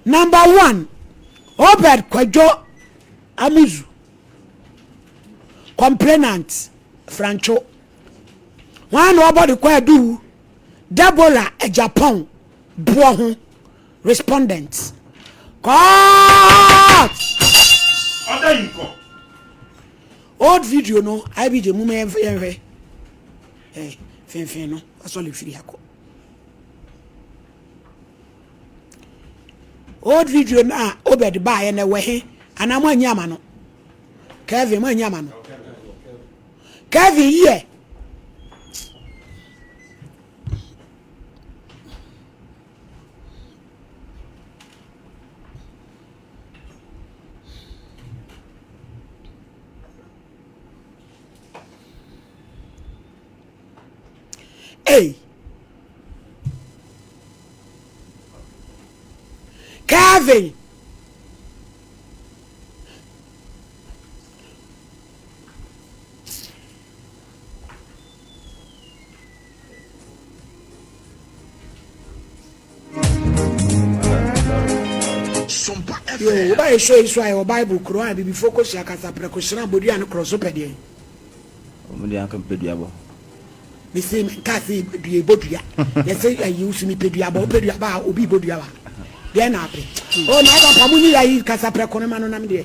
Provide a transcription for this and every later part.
Number one, Obed Kwadwo Amuzu, complainant, Franco. Hwan na ɔbɔ de kɔ aduwu? Deborah Agyapong boɔ ho, respondent. Court! Order in court. Old video no, IBJ mu ma yɛnhwɛ. Eh, finfin no, asɔle firi akɔ. Old video no a Obed baeɛ no ɛwɔ he? Anaa mo anyi ama no? Kevin mo anyi ama no? Kevin yɛ. Hey. Kevin. Yo, woba yɛ show yi so a yɛwɔ Bible kuro a bibifoɔ kɔhyia kasa prɛko hyena bodua ne korɔ so pɛ deɛn? Ɔmo deɛ anka mepɛ duabɔ. Mese menkaa sɛ dua bɔ dua. Yɛsɛ ayi wo so mepɛ duabɔ. Wopɛ duabɔ a obi bɔ dua wa. Deɛ na apɛ. Oh na papa mo nyi ayi kasa prɛko no ma no nam deɛ.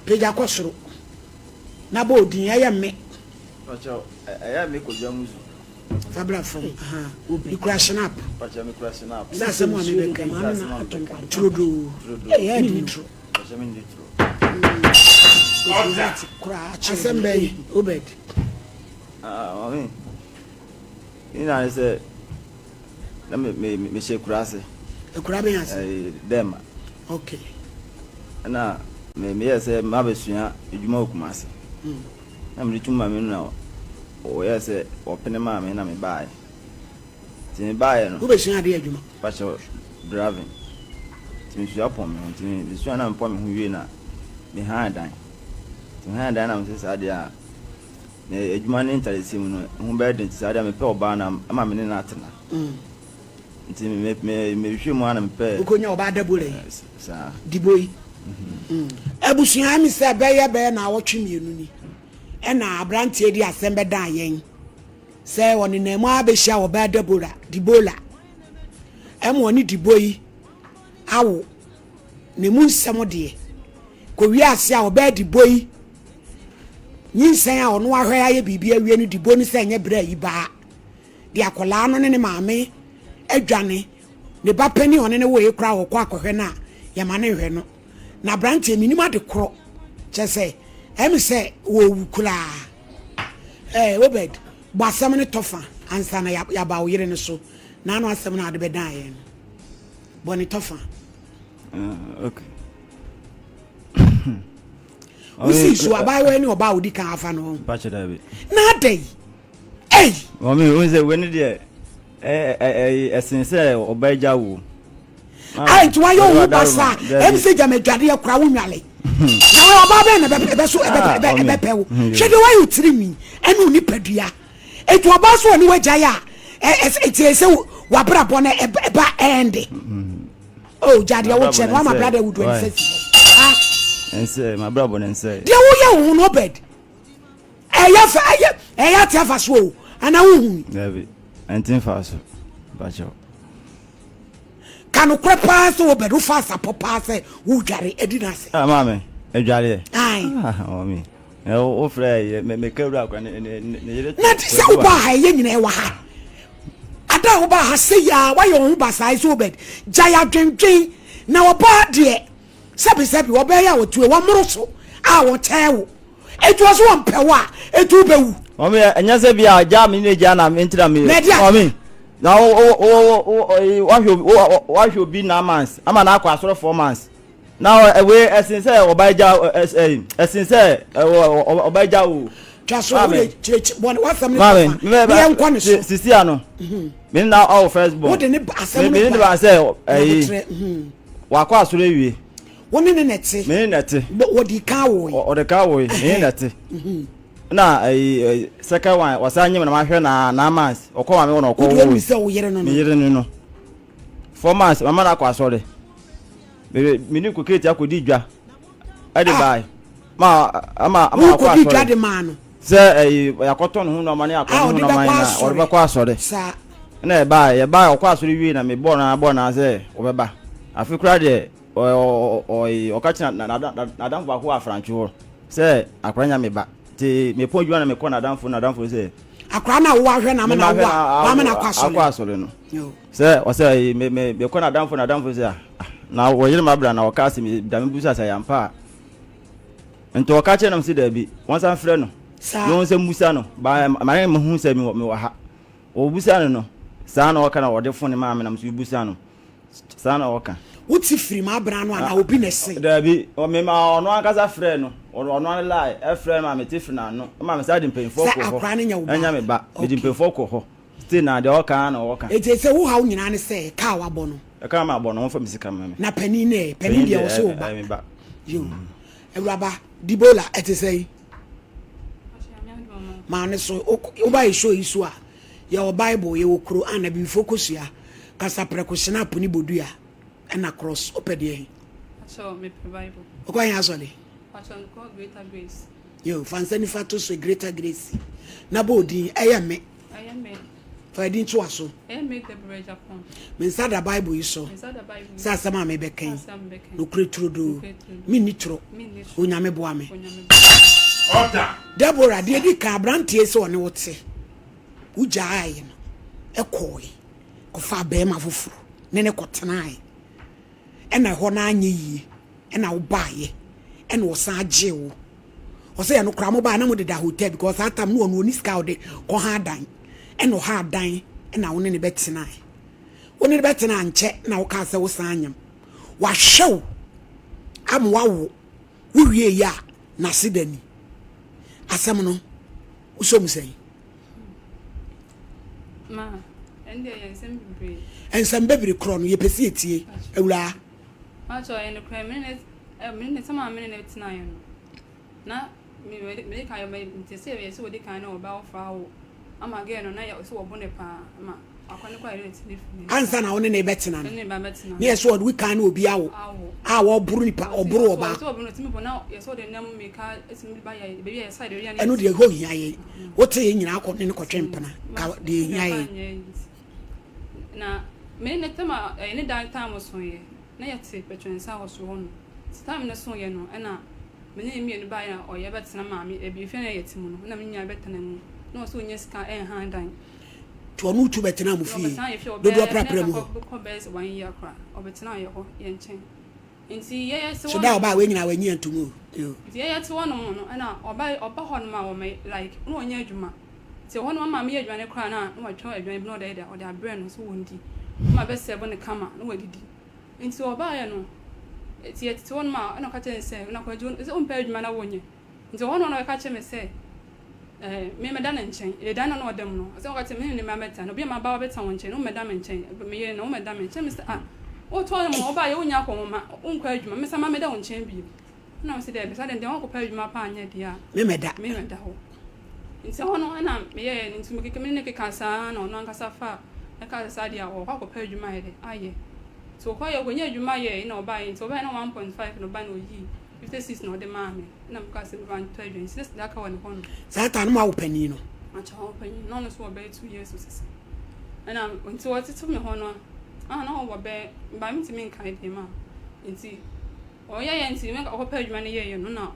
Pagya kɔ soro na bɔ odin ɛyɛ mme. Pakyɛw ɛyɛ me kɔdwa muzu. Fa bra fam. Mekura snap. Sɛ asɛm a mebɛka yi. Turodoo. Ɛyɛ adi turo. Asɛm bɛyi Obed. Mami, ne nyinaa ne sɛ na mehyɛ akura ase. Akura bɛn ase? Dɛma. Okay. Ɛna meyɛ sɛ mabɛsua adwuma wɔ Kumasi. Na mede tum maame no na wɔyɛɛ sɛ wɔpene maa me na mebaeɛ. Nti mebaeɛ no. Wobɛsua adeɛ adwuma? Pakyɛ driving. Nti mesua pɔn me ho. Nti mesua na mepɔn me ho wie na mehan dan. Nti mehan dan na mese saa deɛ a na adwuma ne ntadesie mu no ho bɛyɛ den nti saa deɛ a mepɛ ɔbaa na ama me ne no atena. Nti me me mehwehwɛ mu a na mepɛ. Wokɔnya ɔbaa Deborah yi? Saa. Dibo yi? Abusua ɛmi sɛ bɛyɛ bɛyɛ naawɔtwe mmienu ni ɛna abranteɛ di asɛm bɛdan yɛn sɛ ɔnenam mu abɛhyia ɔbaa Deborah Dibola ɛma ɔne Dibo yi awo ne mu nsɛm deɛ kɔwie ase a ɔbaa Dibo yi nyinsɛn a ɔno ahwɛ ayɛ biribi awie no Dibo no sɛ ɛnyɛ berɛ yi baa de akwadaa no ne ne maame adwane Ne ba panin a ɔne no woe koraa ɔkɔ akɔhwɛ no a, yɛma no nhwɛ no. Na aberanteɛ, mennim ade korɔ. Kyerɛ sɛ, ɛyɛ me sɛ wɔrewu koraa. Ɛɛ, Obed, bɔ asɛm no tɔfa ansa na yɛaba wo yere no so. N'ano asɛm no a wode bɛdan yɛn no, bɔ ne tɔfa. Uh, okay. Wosi so abaayewa yi ne ɔbaa a odi kan afa no ho. Mpakyɛ daabi. Na adɛn? Ei! Mami, wo sɛ wei ne deɛ ɛsen sɛ ɔba agya wo. Ai nti wayɛ wo ho basa ɛm sɛ gyama adwadeɛ kora wo nwale. Na wɔyɛ ɔbaa bɛn na ɛbɛ so ɛbɛpɛ wo. Hwɛ deɛ wayɛ wo tiri nwi ɛne wo nipadua. Nti ɔbaa so ɔne wagyae a ɛti sɛ wabrabɔ no ɛba ɛnde. Oh gya deɛ wokyɛ no wama brada wudu ɛne sɛ si hɔ. Ɛnsɛ mabrabɔ no nsɛ. Deɛ woyɛ wo ho no Obed. Ɛyɛ fɛ ɛyɛ ɛyɛ ate afa so o anaa wohu. Dabi ɛnte nfa so bakyɛw. Ka nokorɛ paa sɛ wɔ bɛde wofa asapɔ paa sɛ wodware adi no ase. Ah maame adwareɛ. Ae. Ah maame wo frɛ yɛ meka wura akora ne ne ne yere. Na te sɛ wobaa ha ɛyɛ nyina ɛwɔ ha. Ada a wobaa ha sɛ yia wayɛ wo ho basaa sɛ wobɛd gyae adwendwen na ɔbaa deɛ sɛbisɛbi ɔbaa yi a ɔtue wɔmmoro so a wɔkyɛɛ wo. Enti ɔse ɔmpɛ wo a, enti wobɛwu. Mami, ɛnyɛ sɛ bi a gya me ne gya na me ntira me. Na ɛde Mami, na wo wo wo wo wahwɛ wahwɛ obi nine months ama na akɔ asɔrɔ four months. Na ɛwɛ ɛsen sɛ ɔba gya ɛsen sɛ ɔba gya o. Twa so wo de kyerɛkyerɛ bɔ wasɛm ne tɔfa ne yɛn nkɔ ne so. Sisi ano. Me na ɔwɔ first born. Wo de ne asɛm no ba. Me ne ba sɛ ɛyi wakɔ asɔrɔ ewie. Wo ne ne na ɛte. Me ne na ɛte. Wɔde kan woe. Ɔde kan woe. Me ne na ɛte. Na ɛyi second one ɔsan nyim na mahwɛ na 9 months ɔkɔ maame wɔ na ɔkɔ Wode wo. ɔnim sɛ wo yere no Me no. yere no no. 4 months mama no akɔ asɔre. Me me ne koketi akɔdi dwa. Ɛde Ah. baa ma ama ama akɔ Wokɔdi dwa asɔre. de maa no. Sɛ ɛyi yakɔtɔ ne ho nneɛma ne akɔ A ne ho ɔde nneɛma bɛkɔ nyinaa asɔre. ɔde bɛkɔ asɔre. Saa. Ɛna ɛbaa yɛbaa ɔkɔ asɔre wie na mebɔɔ no bɔɔ no sɛ ɔbɛba. Afe koraa deɛ ɔ ɔ ɔka kyerɛ na n'adamfo baako wɔ afrantwe hɔ sɛ akwadaa nya me ba. Nti mepɔn adwuma na mekɔ n'adamfo n'adamfo sɛ Akwaraa no a wowɔ ahwɛ na ama na mema awo a wama no akɔ akɔ asɔre. asɔre no. Yo. Sɛ ɔsɛ me me mekɔ n'adamfo n'adamfo sɛ ah na wɔyere ma abra na ɔka ase me da me busa sɛ yampa a. Nti ɔka kyerɛ nam sɛ daabi wɔn san frɛ no. Saa. Na wɔn sɛ musa no ba ma ne hu sɛ mewɔ mewɔ ha. Ɔbusa no no saa na ɔka na ɔde fone maa me nam so busa no saa na ɔka. Wote firi ma abena no anaa obi na ɛse. Daabi mema ɔno ankasa frɛ no ɔno ano lie ɛfrɛ no ma mete firi n'ano ma me saa de mpanyinfoɔ Sɛ kɔ hɔ. akwaraa no nyɛ wo ba. Ɛnyɛ me ba mede mpanyinfoɔ kɔ hɔ still na deɛ ɔka na ɔka. Eti sɛ wo haw nyinaa ne sɛ kaa wabɔ no. Ɛka ma abɔ no wɔmfa me sika ma me. Na panin no ɛ panin deɛ ɔsɛ wo ba. Ɛyɛ me ba. Yo. Awuraba Dibola ɛte sɛ yi. Maa ne so woba yɛ show yi so a yɛwɔ Bible yɛwɔ kuro a na bibifoɔ kosua kasa prɛko snap ne bodua ɛna cross wopɛ deɛ he. Wokɔ he asɔre? Yo, fa nsa nifa to so Greater Grace na bɔ odin ɛyɛ me. Fa din to aso. Me nsa da Bible yi so sɛ asɛm a mebɛka yi nokorɛ turodoo menni torɔ Onyame boa me. Deborah deɛ di kan aberanteɛ sɛ ɔne wo te wogyaeɛ no ɛkɔɔe kɔfaa bɛrima foforɔ ne ne kɔtenaeɛ ɛna ɛhɔ no anyɛ yie ɛna wobaeɛ ɛna ɔsan gyee wo ɔsɛ yɛ no koraa mo baa na mo deda hotel because saa tam no ɔno ɔni sika a ɔde kɔha adan ɛna ɔha adan ɛna wo ne ne bɛtenaeɛ wo ne ne bɛtena nkyɛ na wokaa sɛ wo san anyam wahwɛ wo ama wawo wowie yi a n'ase da ni asɛm no wosɔ mu sɛn? Ma, ɛndeɛ yɛ nsɛm bebree. Nsɛm bebree korɔ no yɛpɛ sɛ yɛtie awuraa. Makyɛ ɔyɛ nokorɛ me ne me ne sɛm a me ne ne tenaeɛ no na me me kan yɛ nte sɛ yɛ sɛ wɔdi kan na ɔba wɔfa awo ama girl no na yɛ sɛ wɔbo ne paa ma akɔ ne kɔ yɛ ne ti ne fi ansa na wo ne ne bɛtena no ne ba bɛtena ne yɛ sɛ ɔde kan ne obi awo awo a wɔboro nipa ɔboro ɔbaa sɛ ɔboro no tumi bɔ na yɛ sɛ ɔde nam mmirika ɛtumi ba yɛ baabi a yɛ side baabi a ɛno deɛ ɛhɔ hia yɛn wote yɛn nyinaa kɔ ne ne kɔtwe mpena ka deɛ hia yɛn. Na me ne tam a ɛyɛ ne dan tam so yɛ na yɛte pɛtwɛnsa wɔ soro hɔ no nti tam no so yɛ no ɛna me ne mmienu baeɛ na ɔyɛ bɛtena maame ebi fie na yɛte mu no ɛna me nyinaa bɛtena mu na ɔsɛ ɔnya sika ɛnhan dan. Nti ɔno tu bɛtena mo fie dodoɔ prapra mu hɔ. Kɔ bɛyɛ sɛ 1 year koraa ɔbɛtena yɛ hɔ yɛn nkyɛn nti yɛyɛ te So da ɔbaa wei nyinaa wanyi antom o. Nti yɛyɛ te hɔ nom no ɛna ɔba ɔba hɔ nom a wɔmɛ like na ɔnyɛ adwuma nti ɛhɔ nom ama meyɛ aduane koraa na na watwa aduane bi na ɔde ayɛ ɔde abrɛ no so wɔndi na ma bɛsɛbo no kama na wadidi nti ɔbaeɛ no nti yɛtete hɔ nom a ɛna ɔka kyerɛ ne sɛ na kwadwo sɛ wompɛ adwuma na wonyɛ nti ɔhɔ nom na ɔka kyerɛ me sɛ ɛɛ me mɛda ne nkyɛn ɛdan na na ɔda mu no sɛ ɔka kyerɛ me ne ne mma mɛtena na obi a maba wabɛtena wɔn nkyɛn na wɔmmɛda me nkyɛn me yere na wɔmmɛda me nkyɛn me sɛ ah wotɔ no mu ɔbaeɛ wonya akɔnhoma wonkɔ adwuma me sɛ ma mɛda wo nkyɛn bio na ɔsi dɛ bisa dɛ deɛ wɔnkɔpɛ adwuma paa nyɛ deɛ a memɛda memɛda hɔ nti ɛhɔ no ɛna meyɛɛ no nti mekeka me ne keka saa na ɔno ankasa fa ɛka sɛ saa deɛ a ɔkɔ akɔpɛ adwuma yɛ dɛ ayɛ nti ɔkɔ yɛ ɔkɔnya adwuma yɛ na ɔbaeɛ nti ɔbaeɛ na 1.5 na ɔba na ɔyii 56 na ɔde maa me na meka sɛ mefa ntɔ aduane nti na aka wɔ ne hɔ no. Saa ta no ma wo panin no. Akyɛ hɔ panin na ɔno nso wɔ bɛyɛ 2 years osisi ɛna nti wɔtete me hɔ no ah na ɔwɔ bɛyɛ ba mentumi nkae deɛ ma nti ɔyɛ yɛ nti ɔkɔpɛ adwuma no yɛyɛ no na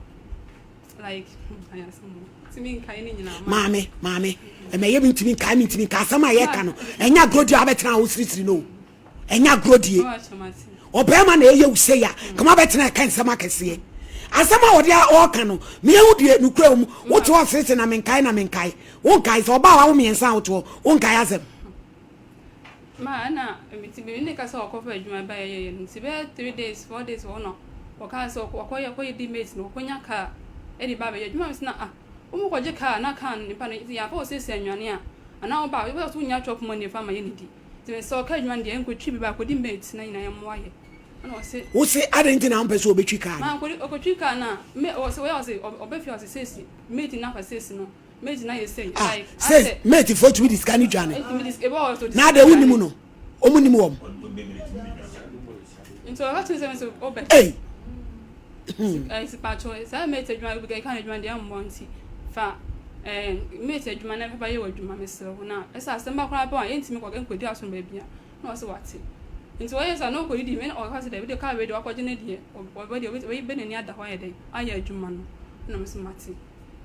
like ayɛ asɛm ntumi nkae ne nyinaa. Maame maame ɛmɛ yɛ mi ntumi nkae mi ntumi nkae asɛm a yɛka no ɛnyɛ agorɔ di a wabɛtena a wosirisiri no ɛnyɛ agorɔ die ɔbɛrima na ɛyɛ wusɛ ya kama bɛtena ɛka nsɛm akɛseɛ asɛm a ɔde ɔka no meɛhu deɛ nukura mu wote hɔ seresere na menkae na menkae wonkae sɛ ɔbaa wawo mmiɛnsa a wote hɔ wonkae asɛm. Ma ɛna nti me ne ka sɛ ɔkɔfa adwuma ba yɛyɛ no nti bɛyɛ 3 days 4 days wɔ no ɔkaa sɛ ɔkɔyɛ ɔkɔyɛ di mate no ɔkɔnya kaa ɛde ba bɛyɛ adwuma mi sɛ na ah wɔn kɔgye kaa na kaa no nipa no yɛafa wɔ siesie anwane a anaa ɔba a wɔbɛ so wonya chop money fa ma yɛ ne di nti sɛ ɔka adwuma no deɛ nkɔtwi bi ba akɔdi mate na nyinaa yɛ mmoa yɛ. Ɛna ɔse. Wose adɛn nti na wompɛ sɛ ɔbɛtwi kaa no? Ma ɔkɔtwi kaa no a, me ɔse wɔyɛ ɔse ɔbɛ fie ɔse seesi mate no afa seesi no mate no ayɛ sei Ah like sees asɛ. mate foɔ tumi de sika no dwane. Ɛtumi de sika ebi wɔ hɔ ɔde Na sika adɛn dwane. wonim no? Ɔmo nim wɔn. Nti ɔka kyerɛ sɛ me sɛ ɔbɛ. Ei. Ɛɛ sipakyɛw saa mate adwuma ebi ka no adwuma deɛ ɛmmoa nti fa ɛɛ mate adwuma na fa yɛ w'adwuma mesrɛ wo na ɛsɛ asɛm ba koraa pɛ a yɛntumi kɔ nkɔdi aso baabi a. Na ɔse wate. Nti ɔyɛɛ saa na ɔkɔdidi me na ɔka sɛ dabi deɛ kaa wei deɛ wakɔgye ne deɛ ɔbɛ deɛ ɔbɛ bɛ n'ani ada hɔ ayɛ dɛn ayɛ adwuma no na mese mate.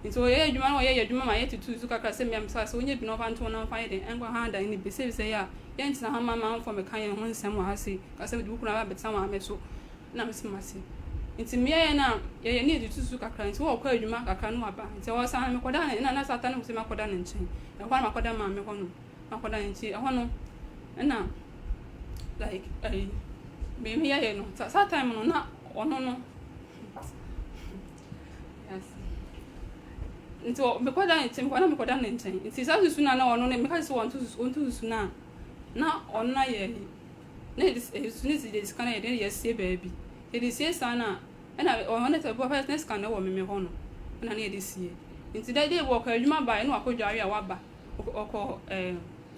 Nti ɔyɛ adwuma na ɔyɛ adwuma ma yɛtutu so kakra sɛ mmea mesa sɛ ɔnyɛ bi na ɔfa nto na ɔfa yɛ dɛn ɛnkɔ ha dan ne bi sɛ sɛ yɛ a yɛntena ha ma manfoɔ mɛka yɛn ho nsɛm wɔ ha sei ka sɛ mede wo kunu aba abɛtena maame so na mese mate. Nti meyɛyɛ no a yɛyɛ ne yɛtutu so kakra nti wɔkɔ adwuma kakra no waba nti ɔsan mekɔda ne na na sata no sɛ makɔda ne nkyɛn ɛhɔ a makɔda maame hɔ no Akwadaa nti ɛhɔ no ɛna like ɛyi me me yɛyɛ no saa time no na ɔno no yes nti mekɔda ne nkyɛn na mekɔda ne nkyɛn nti saa susu na na ɔno ne meka sɛ wɔnto susu ɔnto susu na na ɔno na yɛ na yɛde susu ne yɛde sika na yɛde yɛsie baabi yɛde sie saa na ɛna ɔno ne sɛ bɔ ne sika na ɛwɔ meme hɔ no ɛna ne yɛde sie nti dɛ dɛ wɔkɔ adwuma baeɛ na wakɔ dware a waba Ɔkɔ ɛɛ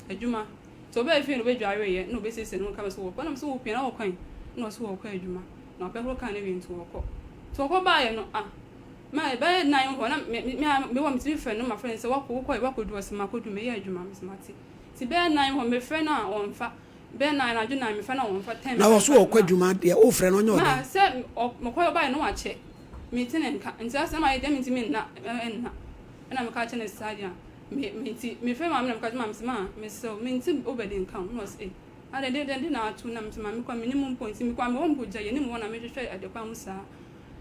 adwuma. Nti ɔbaa fie na ɔbɛdwareeɛ na ɔbɛsiesie ne ho kama sɛ wɔkɔ. Ɛna mesɛ wopia na wɔkɔ he? Ɛna ɔse wɔkɔ adwuma. Na ɔbɛhoro kaa no awie nti wɔkɔ. Nti ɔkɔ baeɛ no ah ma ɛbɛyɛ nan hɔ na me me me mewɔ metumi frɛ no mafrɛ no sɛ wakɔ wokɔ wakɔdu ɔse makɔdu meyɛ adwuma mese mate. Nti bɛyɛ nan hɔ mefrɛ no a ɔmfa. Bɛyɛ nan anadwo nan mefrɛ no a ɔmfa ten Na mefrɛ ɔse no ɔkɔ adwuma deɛ wofrɛ no ɔnyɛ ma ɔdɛn? sɛ mekɔ baeɛ no wakyɛ mete ne nka nti asɛm ayɛ deɛ mentumi nna nna ɛna meka kyerɛ no saa deɛ a Me me nti mefrɛ maame na meka kyerɛ maame sɛ maa mesrɛ wo mente Obed nka o na ɔse ei adɛn dɛn dɛn na ato na mese maame kɔ menim mpo nti mekɔ a mewɔ mpo gya yɛnim hɔ na mehwehwɛ ade kwan mu saa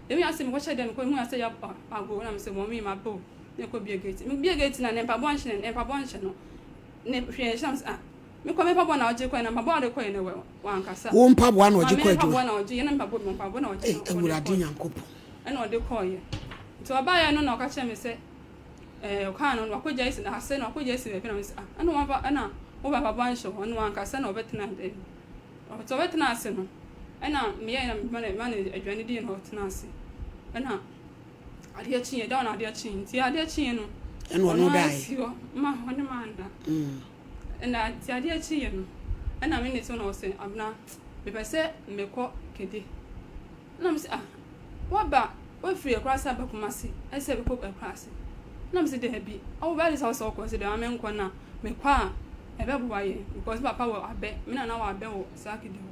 ɛmi ase mekɔhyɛ dɛm mekɔ hu asɛ yɛ ago na mese wɔn mi maba o na ɛkɔ bie gate mebie gate na ne mpaboa nhyɛ ne mpaboa nhyɛ no ne hwɛ nhyɛ na mese ah mekɔ me mpaboa na ɔgye kɔɛ na mpaboa ɔde kɔɛ no wɔ wankasa wo mpaboa na ɔgye kɔ adwuma mpaboa na ɔgye yɛ na mpaboa mpaboa na ɔgye Awurade Nyankopɔn ɛna ɔde kɔɔyɛ nti ɔbaeɛ no na ɔka kyerɛ me sɛ Ɛɛ ɔkaa no no wakɔgya asi na ase na wakɔgya asi baabi na mese ah ɛna waba ɛna wo ba papa nhyɛ hɔ ɛna wankasa na ɔbɛtena dɛm ɔte ɔbɛtena ase no ɛna meyɛ na mema no ma no aduane di na ɔtena ase ɛna adeɛ kyeeɛ da na adeɛ kyeeɛ nti adeɛ kyeeɛ no ɛna ɔno daeɛ si hɔ ma ɔne ma anda ɛna nti adeɛ kyeeɛ no ɛna me ne so na ɔsɛ abena mepɛ sɛ mekɔ kede Ɛna mese ah woaba woafiri akuraase aba Kumasi ɛsɛ bɛkɔ akuraase ɛna mese daabi ɔwo bɛyɛ sɛ wosɛ wokɔ sɛ daabi ma menkɔ na mekɔ a ɛbɛboa yɛn because papa wɔ abɛ me nana wɔ abɛ wɔ saa kedi hɔ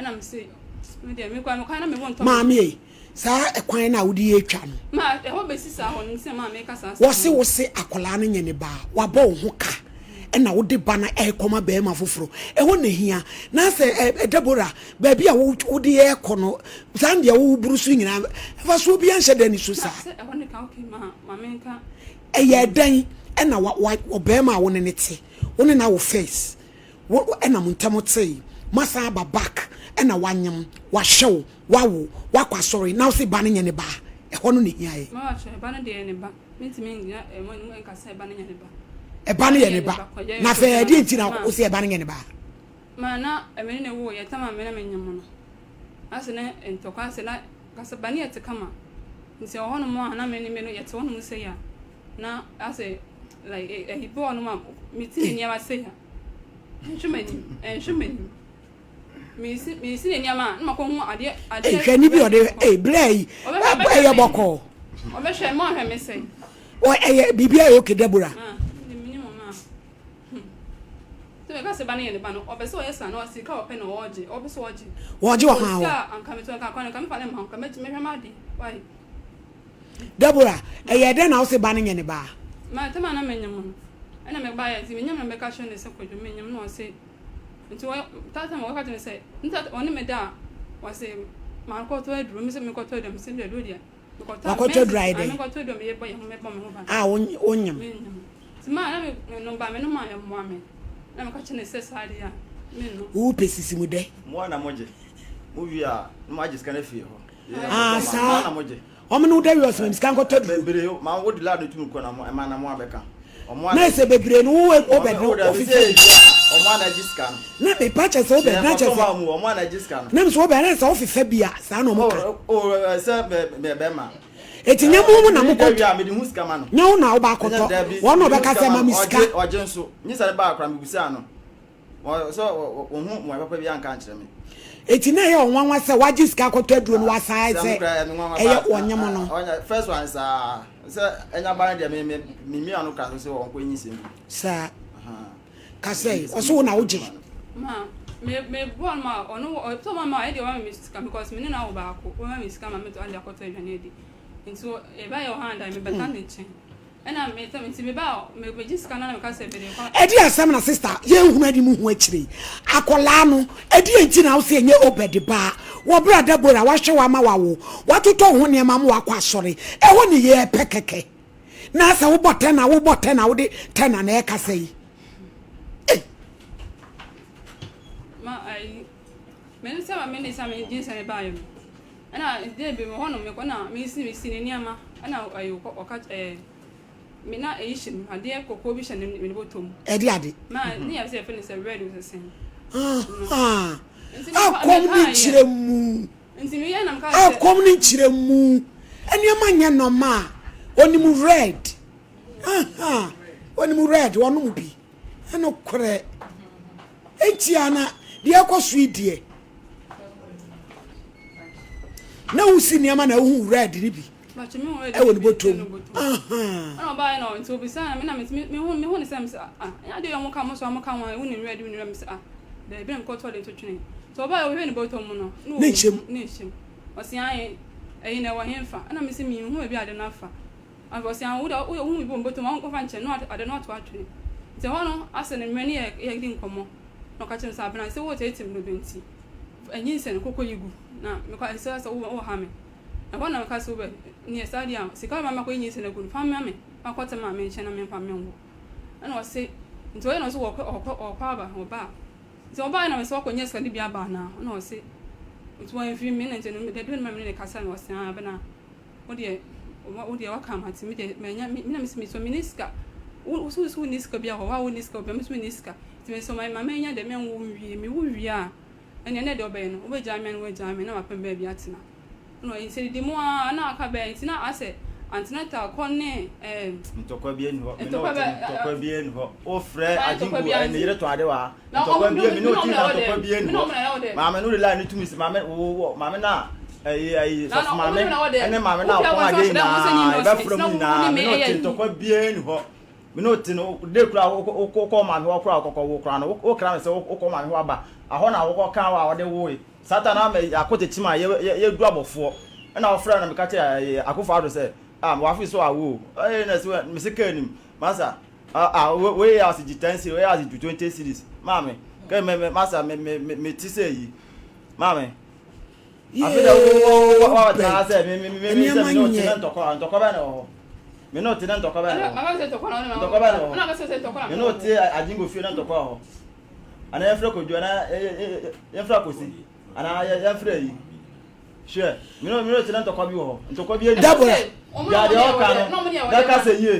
ɛna mese me deɛ mekɔ a mekɔ na me wo ntɔ maame ei saa ɛkwan no a wode yɛ atwa no ma ɛhɔ bɛsi saa hɔ no sɛ maa meka saa wɔse wo se akwadaa no nyɛ ne ba a wabɔ wo ho ka ɛna wode ba no ɛrekɔma barima foforɔ ɛhɔ na hia na sɛ ɛ Deborah Baabi a wode yɛ kɔ no, saa deɛ woburu so nyinaa, mfasoɔ biara nhyɛ da ni so saa. Ɛyɛ dɛn ɛna ɔbarima a wo ne ne te, wo ne no awo first, wo ɛna mo ntam tee, moasan aba back ɛna wanyem, wahwɛ wo, wawo, wakɔ asɔre, na wose ba no nyɛ ne ba a, ɛhɔ no na ɛhia yɛ. Ɛba no yɛ ne ba, na afei ɛdeɛ nti na wose ɛba no nyɛ ne ba? Ma na me ne no woo yɛ tam a me na me nyem no ase ne ntɔkwa ase na kasa ba ne yɛ te kama nti wɔ hɔ nom a na me ne me no yɛ te hɔ nom sei a na ase like ɛyi bi wɔ nom a me ti ne nneɛma sei a nhwɛ m'anim nhwɛ m'anim mesi mesi ne nneɛma a na makɔ hu adeɛ adeɛ hwɛ ni bi ɔde ee blɛ yi ɛyɛ bɔkɔɔ ɔbɛhwɛ mo ahwɛ me sɛ ɛyɛ biribi ayɛ okay Deborah. Ah, Sɛ meka sɛ ba no yɛ ne ba no, ɔpɛ sɛ ɔyɛ saa na sika a ɔpɛ na ɔgye, ɔpɛ sɛ ɔgye. Wɔgye wɔ hwan hɔ? Sika a anka metɔ nka akwa no, nka mefa ne ma wo, nka mɛhwɛ m'ade. Why? Deborah, ɛyɛ dɛn na wose ba no nyɛ ne ba? Ma tam a na menyem no, ɛna mebaeɛ nti menyem na mɛka kyerɛ no sɛ Kwadwo menyem na ɔse nti wɔ that time ɔka kyerɛ me sɛ nti ɔne me da a ɔse makɔtɔ aduro me sɛ mekɔtɔ aduro me sɛ aduro deɛ mekɔtɔ Wakɔtɔ aduro ayɛ dɛn? mekɔtɔ aduro meyɛ bɔ yɛ ho mɛbɔ me ho ban A wonyem. Menyem. Nti maa na me menom ba menom a ɛmmoa me na meka kyerɛ no sɛ saa deɛ a mennom. Wo pɛ sisi mu dɛ. Mo ara na mo gye. Mo wie a na mo agye sika no afiri hɔ. Ah Mo ara saa. na mo gye. Wɔn ne wo da wie ɔsɛ ma me sika nkɔtɔ aduro. Bebree ma wo de lad no tumi kɔ na mo ɛma na mo abɛka. Na ɛsɛ bebree no wo Obed no wofifa bi. Na mepa kyɛ sɛ Obed na kyɛ sɛ na mesɛ Obed na sɛ wofefa bi a saa na ɔmo ka. Eti nyɛ mo na mo kɔ nyɛ wo na wobɛ akɔtɔ wɔn na ɔbɛka sɛ ma me sika. Wɔ sɛ wɔn ho mmuae papa bi anka ankyerɛ me. Eti na ɛyɛ ɔnwanwa sɛ wagye sika akɔtɔ aduro no wasan ayɛ sɛ ɛyɛ ɔnyem no. First one saa sɛ ɛnya ba no deɛ me me me mia no ka so sɛ ɔnkɔ nyi sɛm bi. Saa kasɛ ɔso wo na wogye. Ma me me bɔ no ma ɔno ɔsɛ ɔma ma ɛdeɛ ɔma me sika because me ne no awo baako ɔma me sika ma me tɔ ade akɔtɔ aduane adi nti ɛba yɛ ɔhan dan me bɛka ne nkyɛn. Ɛdeɛn asɛm na sister yɛnhunu anim ho akyire yi? Akwadaa no, ɛdeɛn nti na wo sɛ ɛnyɛ Obed ba? Wɔ berɛ a Deborah wahwɛ wo ama wawo, watotɔ wo ho nneɛma ama wakɔ asɔre, ɛhɔ ne yɛrepɛ kɛkɛ. Na sɛ wobɔ tɛna, wobɔ tɛna, wode tɛna na ɛrekasa yi. Ei! Ma ayi, me ne sɛ ma me ne sɛ me gye sɛ me baayɛ no. Ɛna dɛ bi wɔ hɔnom mekɔ na mesi mesi ne nneɛma ɛna ɛyɛ ɔkɔ ɔka ɛɛ me na eyi hyɛ mu adeɛ kɔkɔɔ bi hyɛ ne ne bɔtɔ mu. Ɛde ade. Ma ne yɛ sɛ yɛfrɛ no sɛ red o sɛ sɛn. Akɔm ne nkyerɛ mu. Nti meyɛ na meka sɛ. Akɔm ne nkyerɛ mu. Nneɛma nyɛ nɔma a onim red. Onim red ɔnom bi. Ɛno korɛ. Enti ana deɛ ɛkɔ so yi deɛ. Na wosi nneɛma na wohu red no bi ɛwɔ ne bɔtɔ mu. Ɛna ɔbaa na nti obisa me na me me hu ne sɛ me sɛ ah ɛnyɛ adeɛ ɔmo ka mo so ɔmo ka ho a wonim red wonim red me sɛ ah daabi na mekɔtɔ de nto twene nti ɔbaa ɔhwɛ ne bɔtɔ mu no ne nhyɛm ne nhyɛm ɔsi ahe ɛyi na ɛwɔ he fa ɛna me sɛ mehu baabi ade no afa afei ɔsi ahe wo de wohu bi wɔ bɔtɔ mu ɔnkɔfa nkyɛn na ade no ato atwene nti ɛhɔ no asɛ ne mmerɛ ne yɛ yɛdi nkɔmmɔ Na ɔka kyerɛɛ me sɛ, Abena, sɛ woreteetee me dodo nti, fa nyinsɛn kɔkɔ yi gu, na mekɔ ɛsɛ sɛ woha me. Ɛhɔ na meka sɛ, Wobɛ, neɛ saa deɛ a, sika a wobɛma makɔyi nyinsɛn agu no, fa ma me, fa kɔtɛ maame nkyɛn na memfa menwo. Ɛna ɔse, nti ɔyɛ na ɔse wɔkɔ, ɔkɔ, ɔkɔ aba, ɔba a. Nti ɔbaeɛ na mese wakɔnya sika no bi aba anaa? Ɛna ɔse, nti wamfiri me, na nti no, dabi na me ne no kasa na ɔse, ah, Abena, Wo deɛ, wo deɛ waka mate, me deɛ manya, me na mesi me so menni sika. Wo so so wonni sika bi a hɔ, wo a wonni sika obi a me so menni sika. Nti me so ma ma manya deɛ menwo nwie, mewo wie a, ɛnneɛ na deɛ ɔbɛyɛ no, wobɛgyaa me a na wagyaa me na mapɛ baabi atena. Ɛna ɔyɛ nti didi mu ara na aka bɛyɛ nti na asɛ antenatal kɔ ne ɛɛ. Ntɔkwa bi nni hɔ, me ne wo te ntɔkwa bi nni hɔ. Wofrɛ Agyingo ne yere tɔn ade wɔ ha. Ntɔkwa bi me ne oti na ntɔkwa bi ni hɔ. Maame no rely ne tumi sɛ maame wo maame na ɛyi ɛyi sɔfo maame ɛne maame na ɔkɔn adeɛ nyinaa ɛbɛfrɛ mu nyinaa me ne oti ntɔkwa bi ni hɔ. Me ne oti no de kura wokɔ maame hɔ kura wokɔkɔ wo kura no wokra me sɛ wokɔ maame hɔ aba ahɔ na wokɔ kan wa ɔde woe. Satan ama akɔ tekyim a yɛ yɛ du abɔfoɔ ɛna ɔfrɛ na meka kyerɛ ɛyi akofo ado sɛ ah wafi so awo ɛyɛ na sɛ mese kaa nim masa Ah ah wei yɛ ase gye 10 series, wei yɛ ase gye 20 series. Maame, kɛ me me masa me me me me ti sɛ yi. Maame. Afi dɛ wo wo wo wa tena ha sɛ me me me me sɛ me ne ɔte ne ntɔkwa ntɔkwa bɛn na wɔ hɔ. Me ne ɔte ne ntɔkwa bɛn na wɔ hɔ. Ntɔkwa bɛn na wɔ hɔ. Me ne ɔte agyingo fie ne ntɔkwa wɔ hɔ. Ana yɛmfrɛ kodwo ana yɛmfrɛ akosi ana yɛmfrɛ yi. Hwɛ, me ne me ne ntɔkwa bi wɔ hɔ. Ntɔkwa bi ani. Deborah. Deɛ deɛ ɔka no, bɛka sɛ yie.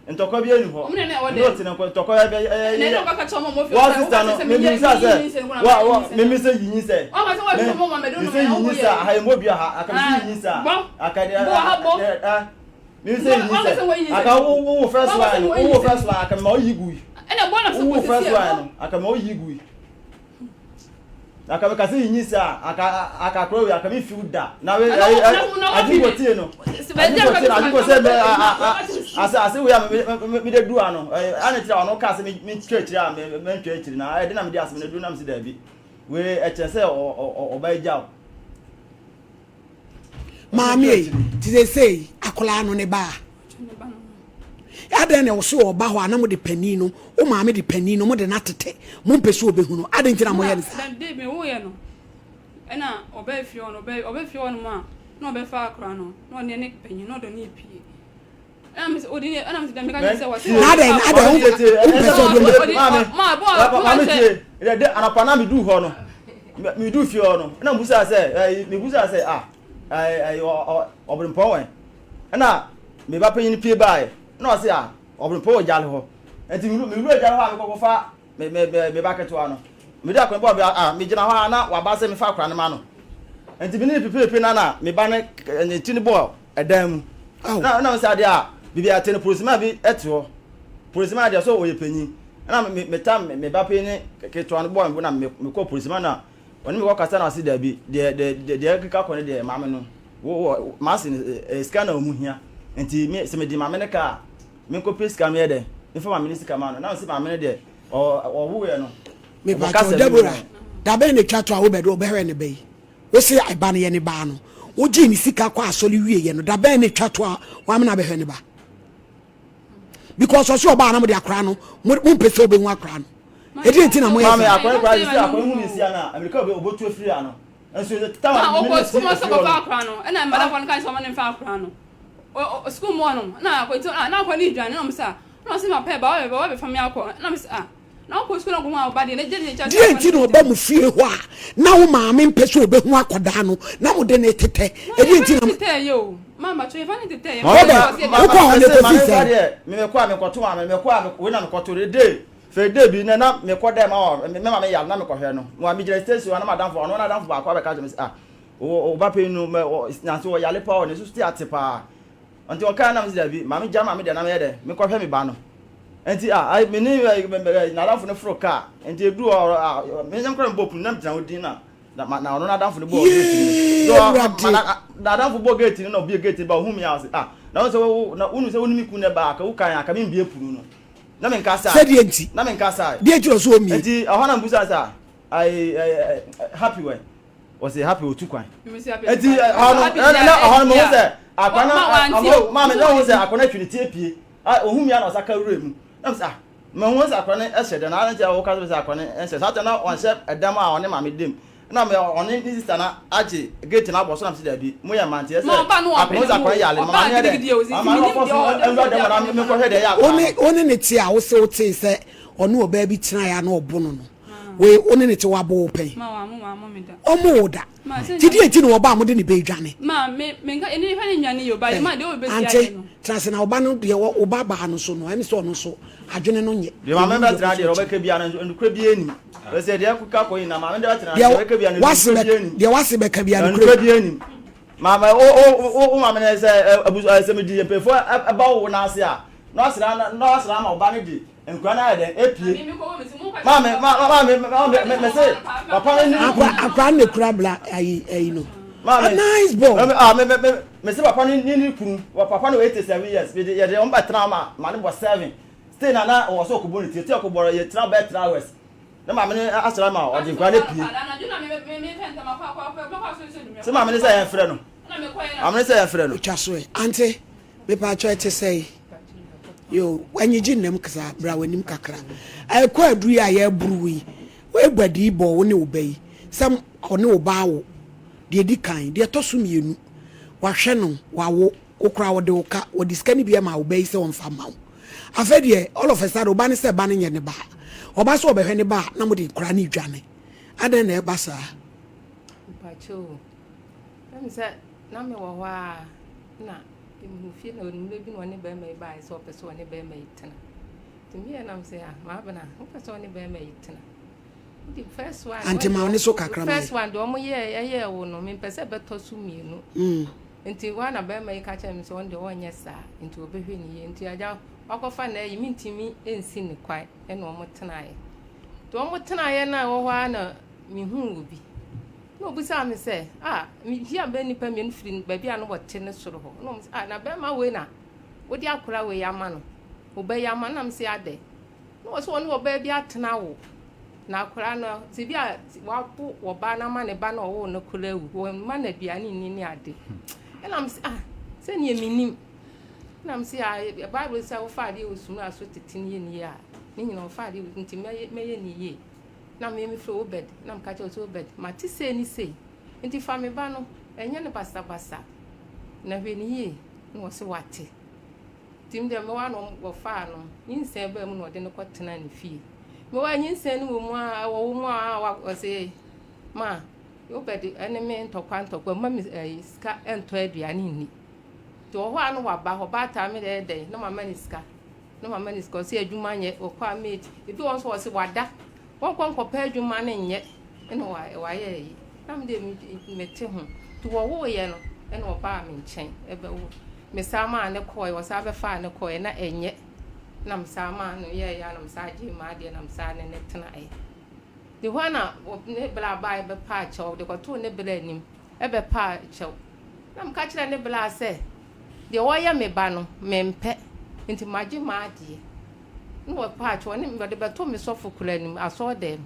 Ntɔkwa bi ani hɔ. Me ne ɔte ne ntɔkwa bɛ ɛyɛ ɛyɛ. Wɔn sista no, me mi sɛ sɛ, wɔ wɔ me mi sɛ yinyi sɛ. Me mi sɛ yinyi sɛ aha yɛ mo bi aha aka mi sɛ yinyi sɛ aka deɛ ɛ mi sɛ yinyi sɛ aka wo wo wo first line wo wo first line aka ma oyi gu yi. Wo wo first line no aka ma oyi gu yi. Aka meka sɛ yinyi sɛ a aka aka akora wei aka me fiw da na we ayi agyinko tie no agyinko tie no agyinko sɛ mɛ a a ase ase wei a me me me de du ano ɛɛ ana kyerɛ ɔno kaa sɛ me me twɛ akyire a me me ntwa akyire na ɛde na me de asɛm no du na me si daabi wei ɛkyerɛ sɛ ɔ ɔ ɔba agya o. Maame ei, te sɛ sei akwadaa no ne ba a. Adɛn na ɛwɔ so ɔba hɔ a na mode panin no, wo maame de panin no, mode no atete, mompɛ sɛ ɔbɛhu no. Adɛn nti na moyɛ no saa? Dɛ me woyɛ no, ɛna ɔbaa fie hɔ no, ɔbaa fie hɔ nom a, na ɔbɛfa akwadaa no, na ɔne ne panyin, na ɔde no repie. Na adɛn adɛn wompɛ sɛ ɔde maame tie de anapa na medu hɔ no medu fie hɔ no ɛna mebusa sɛ ɛyi mebusa sɛ ah ɛyi ɔbɛnpɔn wɛn ɛna me ba panyin pie baeɛ ɛna ɔse ah. Ɔbrempɔn wɔ gyaade hɔ. Nti mewura gyaade hɔ a mekɔkɔfa me me me me ba ketewa no. Mede akora no bɔɔ a megyina hɔ a na waba sɛ mefa akora no ma no. Nti me ne no pepeepe na na me ba no ne ti no bɔɔ ɛdan mu. Na na sɛ adeɛ a biribi ate no polisima bi te hɔ. Polisima deɛ so ɔyɛ panyin. Na me me tam me ba panyin ne ketewa no bɔɔ me bo na me mekɔɔ polisima na ɔne me kɔkasa na ɔse daabi deɛ deɛ deɛ ɛkeka kɔ no deɛ maame no wo wɔ maase no ɛyɛ sika na ɔmu hia nti me sɛ mede maame no ka a menkɔpɛ sika meyɛ dɛn mefa maame no sika ma no na mese maame no deɛ ɔwoeɛ no Mepakyɛw, Deborah, da bɛn na etwa to a wobɛde wobɛhwɛ ne ba yi? Wose ɛba no yɛ ne ba no, wogyee ne sika kɔ asɔre wieɛ no, da bɛn na etwa to a wamena bɛhwɛ ne ba? Because ɔse ɔbaa na mode akora no, mompɛ sɛ wobɛhu akora no. Ɛdeɛ nti na moyɛ saa? Maame, akora no koraa sɛ akora no hu ne sia no a, amirika obotu afiri ano. Nso tawa no, me ne si efie hɔ no. Akora no, ɛna mmadafo no ka sɛ ɔmo ne mfa akora no. Sukuu mu hɔ no, na akɔ nti na akɔ ne dwane na ɔmo sɛ, na ɔse ma pɛ ba ɔbɛ ba ɔbɛfa me akɔ, na me sɛ ah. Deɛ nti na ɔba mo fie hɔ a na wo maame mpɛ sɛ ɔbɛhu akɔdaa no na mode ne tetɛ? Ɛdeɛ nti na Robert wokɔ hɔ no ɛkɔsi sɛ mekɔ a mekɔto maame mekɔ a wei na mekɔto de de fɛ de bi na na mekɔ dɛ ma wɔ me maame yare na mekɔhwɛ no ma megyina station na madamfo ɔno n'adamfo baako abɛka kyerɛ me sɛ ah wo ba panyin no nanso ɔyare paa ɔne so te ate paa Nti ɔkae na mese dabi, ma megya maame deɛ na meyɛ dɛ, mekɔhwɛ me ba no. Nti ah, ai, me ne n'adamfo no foro kaa, nti eduru hɔ ah, me nyɛ koraa mebɔɔ punu na megyina hɔ din na na na ɔno n'adamfo no bɔɔ gate no. Yee, Awurade! N'adamfo bɔɔ gate no na obie gate no ba ohun me a ɔse ah, na wo sɛ wo na wonu sɛ wo ne me kun na ɛbaa aka wo kan aka membie punu no. Na menkasae. Sɛdeɛ nti? Na menkasae. Deɛ nti na ɔsɛ ɔmmie? Nti ɛhɔ na mebusaa sɛ ah, ai, ai, happy wɛ? Wɔsi happy otu kwan. Eti ɛhɔ no na ɛhɔ no mo ho sɛ akwa na ɔmo maame na ɔho sɛ akwa na atwi ne ti epie. Ohun mi a na ɔsa ka wura mu. Na mo sɛ ah mɛ ho sɛ akwa no ɛhyɛ dɛm na adan ti a ɔka sɛ akwa no ɛhyɛ saa tɛ na ɔnhyɛ ɛdɛm a ɔne maame dem. Na mɛ ɔne ne sista na agye gate na abɔ so na mo sɛ dabi mo yɛ mante ɛsɛ akwa mo sɛ akwa no yale no maame yɛ dɛ maame no ɔkɔ so ɛwura dɛm na me kɔhwɛ deɛ ɛyɛ akwa no. One ne te a wose wotee sɛ ɔne ɔbaa bi tenaeɛ a na ɔbo no no. Wei wo ne ne te wabo wo pɛn? Ɔmo wo da. Ti deɛ nti na ɔba a mode ne bɛ dwane? Ante, tena ase na ɔba no deɛ wo ba baa no so no ɛne sɛ ɔno nso adwene no nyɛ. Deɛ maame bɛtena deɛ ɔbɛka bia no nokorɛ bia nim. Sɛ deɛ ɛkeka kɔ nyina maame deɛ bɛtena deɛ ɔbɛka bia no nokorɛ bia nim. Deɛ wase bɛka bia nokorɛ bia nim. Maame wo wo wo maame no sɛ abusu sɛ medi mpanyinfoɔ ɛba wo n'ase a na wasra na wasra ama ɔba no de Nkura no ayɛ dɛn epie. Maame ma maame maame me se papa no ne kunu. Akora no na ekura bla ayi ayi no. Maame a nice boy. Maame ah me me me me se papa no ne ne kunu. Papa no 87 years. Me de yɛ de wɔn bɛ tena ma ma ne bɔ 7. Stay na na wɔ so ɔkɔbɔ ne ti. Ti ɔkɔbɔ yɛ tena bɛ 3 hours. Ne maame no asra ma ɔde nkura no pie. Se maame no sɛ yɛn frɛ no. Maame no sɛ yɛn frɛ no. Otwa so ɛ. Ante. Mepatwɔ ɛte sɛn? Yo, w'anyigye nnam ksa, bra w'anim kakra. Ɛkɔ aduru yi a yɛreboro wo yi, woaguadi bɔ wo ne wo ba yi sɛ ɔne wo ba awo, deɛ ɛdi kan. Deɛ ɛtɔ so mmienu, wahwɛ no, wawo, wo koraa wɔde wo ka, wɔde sika no bi ama wo ba yi sɛ ɔmfa mma wo. Afei deɛ, all of a sudden, wo ba no sɛ ba no nyɛ ne ba. Ɔba sɛ ɔbɛhwɛ ne ba a, na mode nkwadaa no redwane. Adɛn na ɛba saa? Mpakyɛ o, ɛm sɛ na mewɔ hɔ a na Mehuu fie na mmerɛ bi na ɔne barima yi baeɛ sɛ ɔpɛ sɛ ɔne barima yi tena. Nti meyɛ nam sɛ ah Maabena wopɛ sɛ ɔne barima yi tena. Wode first one. Ante ma ɔne so kakra ma First one deɛ ɔmo yɛ ɛyɛɛ wo no mempɛ sɛ ɛbɛtɔ so mmienu. Nti wa na barima yi ka kyerɛ me sɛ ɔno deɛ ɔnyɛ saa nti ɔbɛhwɛ ne yie. Nti agya wakɔfa na ayi mentumi nsi ne kwan ɛna ɔmo tenaeɛ. Nti ɔmo tenaeɛ no a ɛwɔ hɔ ara na mehuu obi. Na obisaa me sɛ, Ah, mihyiaa bɛyɛ nnipa mmienu firi baabi a na wɔte no soro hɔ. Na wɔn sɛ, Ah, na bɛrima wei na wode akora wei ama no, wo ba yi ama no. Na mese, Adɛn? Na wɔsɛ wɔne ɔbaa bi atena wo, na akora no, sɛ bi a wabo ɔbaa no ama ne ba na ɔwoo no kora awu, wɔmma no aduane nni ne ade. Ɛna mese, Ah, sɛdeɛ menim. Na mese, Ah, Bible sɛ wofa adeɛ wɔ sumina so tete no yɛ ne yie a, ne nyina wɔfa adeɛ wɔ nti mɛyɛ ne yie. Na me mefrɛ Obed, na meka kyerɛ no sɛ, Obed, mate sei ne sei, enti fa me ba no, nyɛ no basabasa, na hwɛ no yie. Na ɔse wate. Nti me deɛ mewɔ a na wɔfaa no, nyinsɛn baa mu na ɔde no kɔtenaa ne fie. Mewɔ a nyinsɛn no wɔ mu a, ɛwɔ mu a, ɔse, ma, Obed ne me ntɔkwa ntɔkwa, mma me eh, sika ntɔ aduane nni. Nti wɔ hɔ a na waba, ɔbaataa me deɛ ɛyɛ dɛn, na mama no sika. Na mama no sika, ɔse adwuma nyɛ, ɔkɔ a mate. Ebi wɔ hɔ nso ɔse wada, wɔnkɔ nkɔpɛ adwuma no nyɛ, ɛna wayɛ ayi. Na me deɛ mete ho. Nti wɔwoeɛ no, ɛna ɔbaa me nkyɛn ɛbɛwo. Mesan maa no kɔeɛ, ɔsan bɛfaa no kɔeɛ, na ɛnyɛ. Na mesan maa no yɛeɛ a na mesan gyee m'adeɛ na mesan ne no tenaeɛ. Nti hɔ a na ne bra baeɛ bɛpaa kyɛw, ɔde kɔtoo ne bra anim bɛpaa kyɛw. Na meka kyerɛɛ ne bra sɛ, Deɛ ɔyɛ me ba no, mempɛ, nti magye m'adeɛ. Na wɔpaa kyɛw, ɔne wɔde bɛtoo me sɔfo koraa anim, asɔredan mu.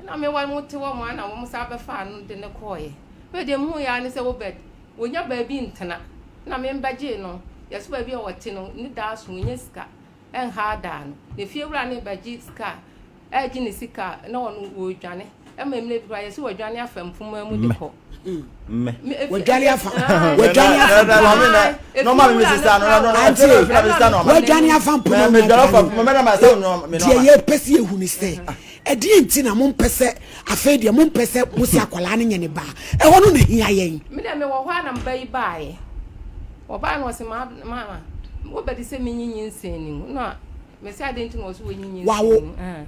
Ɛna me wɔn te hɔ a na wɔn san bɛfaa no de no kɔeɛ. Afei deɛ mehuiɛ ara ne sɛ Obed, wɔnya baabi ntena. Na me mbɛgyee no, yɛse baabi a ɔte no, ne daa so, ɔnya sika. Ɛnhaadaa no. Ne fiewura no rebɛgye sika a, ɛregye ne sika a, na ɔno ɔredwane. Ɛma mmerɛ bi koraa yɛse wadwane afa mpoma mu de kɔ. Wadwane afa. Wadwane afa mpoma. Ante, wadwane afa mpoma mu adwane. Deɛ yɛpɛ sɛ yɛhu ne sɛ, ɛdeɛ nti na mompɛ sɛ afei deɛ mompɛ sɛ mo se akwadaa no nyɛ ne ba. Ɛhɔ no na hia yɛn. Me deɛ mewɔ hɔ a na mba yi baeɛ. Ɔbaa no ɔse mama wobɛde sɛ menyi nyinsɛn no mu na mese adɛn nti na ɔse wɔnyi nyinsɛn wawo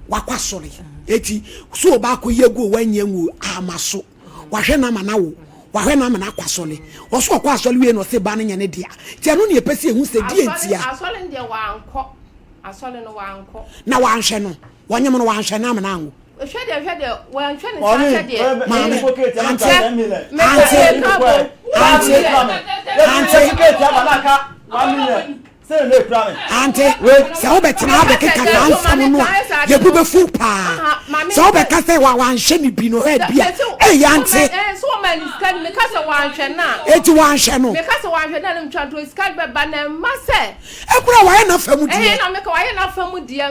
wakɔ asɔre eti so ɔba akɔ yi agu wanyi angu ama so wahwɛ no ama no awo wahwɛ no ama no akɔ asɔre ɔso ɔkɔ asɔre wie na ɔse ba no nyɛ ne dea nti ɛno ne ɛpɛ sɛ ɛhu sɛ deɛ ntia asɔre no deɛ wankɔ asɔre no wankɔ na wanhwɛ no wɔnyem no wanhwɛ no ama no anwo Hwɛ deɛ hwɛ deɛ wɔanhwɛ ne saa sɛ deɛ. Maame, ante, ante, ante, ante, ante, sɛ wobɛtena ha bɛkeka saa nsɛm no a, yɛbu bɛfu paa. Sɛ wobɛka sɛ wanhwɛ ne bi no, ɛ bi a, ɛyɛ ante. Eti wanhwɛ no. Ɛkura wayɛ n'afa mu deɛ.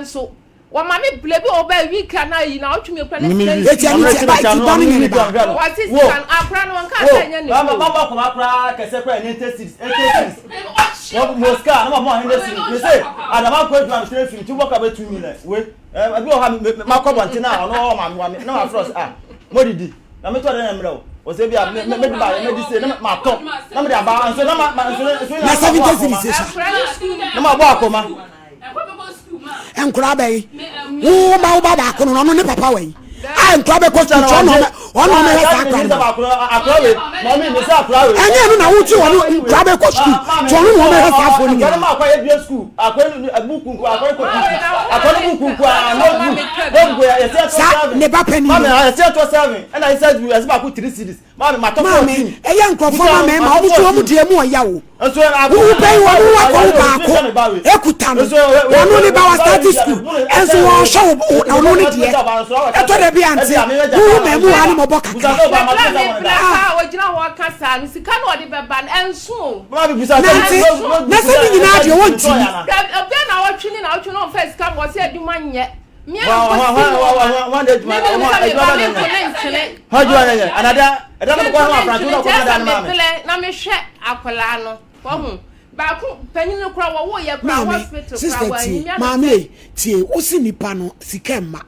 Wɔma me blɛ bi wɔ hɔ bɛyɛ week anaa ayi na ɔtwe me kura na sika nsi. Eti ɛno ti ba ti ba no nyɛ ne ba. Wɔsi sika no akora no wɔn kaa sɛ ɛnyɛ ne ba. Mama kɔma koraa kɛse koraa ɛnyɛ nte six eighty six. Wɔn mo sika na ma mo ahende six. Me se adama kɔ adwuma me sere firi ti wɔ ka bɛ tu mi nɛ we. Ebi wɔ ha me ma kɔ bɔnten na ɔno ɔwɔ ma me na ma frɔ sɛ ah mo didi na me tɔ dɛ na mmerɛ o. Wɔsɛ bi a me me de ba me di se na ma tɔ na me de aba nso na ma nso nso na 70 cedis sa. Na ma bɔ akɔma. Nkora bɛyi wo ma wo ba baako no ɔno ne papa wɔ yi a nkora bɛkɔ sukuu tí ɔno ɔno ɔno yɛ saa akora no ɛnyɛ ɛno na wote ɔno nkora bɛkɔ sukuu tí ɔno na ɔno yɛ saa afɔ no nyinaa. Saa ne ba panyin no. Maame, matɔ Maame, 14. ɛyɛ nkurɔfoɔ ma Busa mmarima, matɔ wɔn nso wɔn 14. deɛ mu ɔya o. Nso akɔ Wo bɛyi wɔn wo akɔ wo Nso baako me ba wei. ekuta no. Nso we- we- Wɔn ne ba wa we- start we- school. we- Ɛnso we- wɔn hwɛ wo na ɔno ne deɛ. Ɛtɔ da bi ante, wo wo mmamu ha ne mɔbɔ Busa kakra. sɛ ɔba Na ma bla sɛ me wɔn bla da. paa ogyina hɔ ka saa no sika na ɔde bɛba no ɛnso o. Maame busa sɛ Nante, na sɛ ne nyinaa deɛ wɔntumi. Dabi na ɔtwe ne na ɔtwe na ɔmfa sika ma ɔsɛ adwuma nyɛ. Me a mekɔ si nnoɔma. Me me sɛ me ba me nto ne ntwene. Me nto ne ntwene nti ɛsɛ me blɛ na me hwɛ akwadaa no. Wahu? Baako panyin no koraa wɔwo yɛ koraa Maame, hospital koraa sister wɔanyi tie, me ana maame sɛ. ei, tie, wo se nipa no sika mma,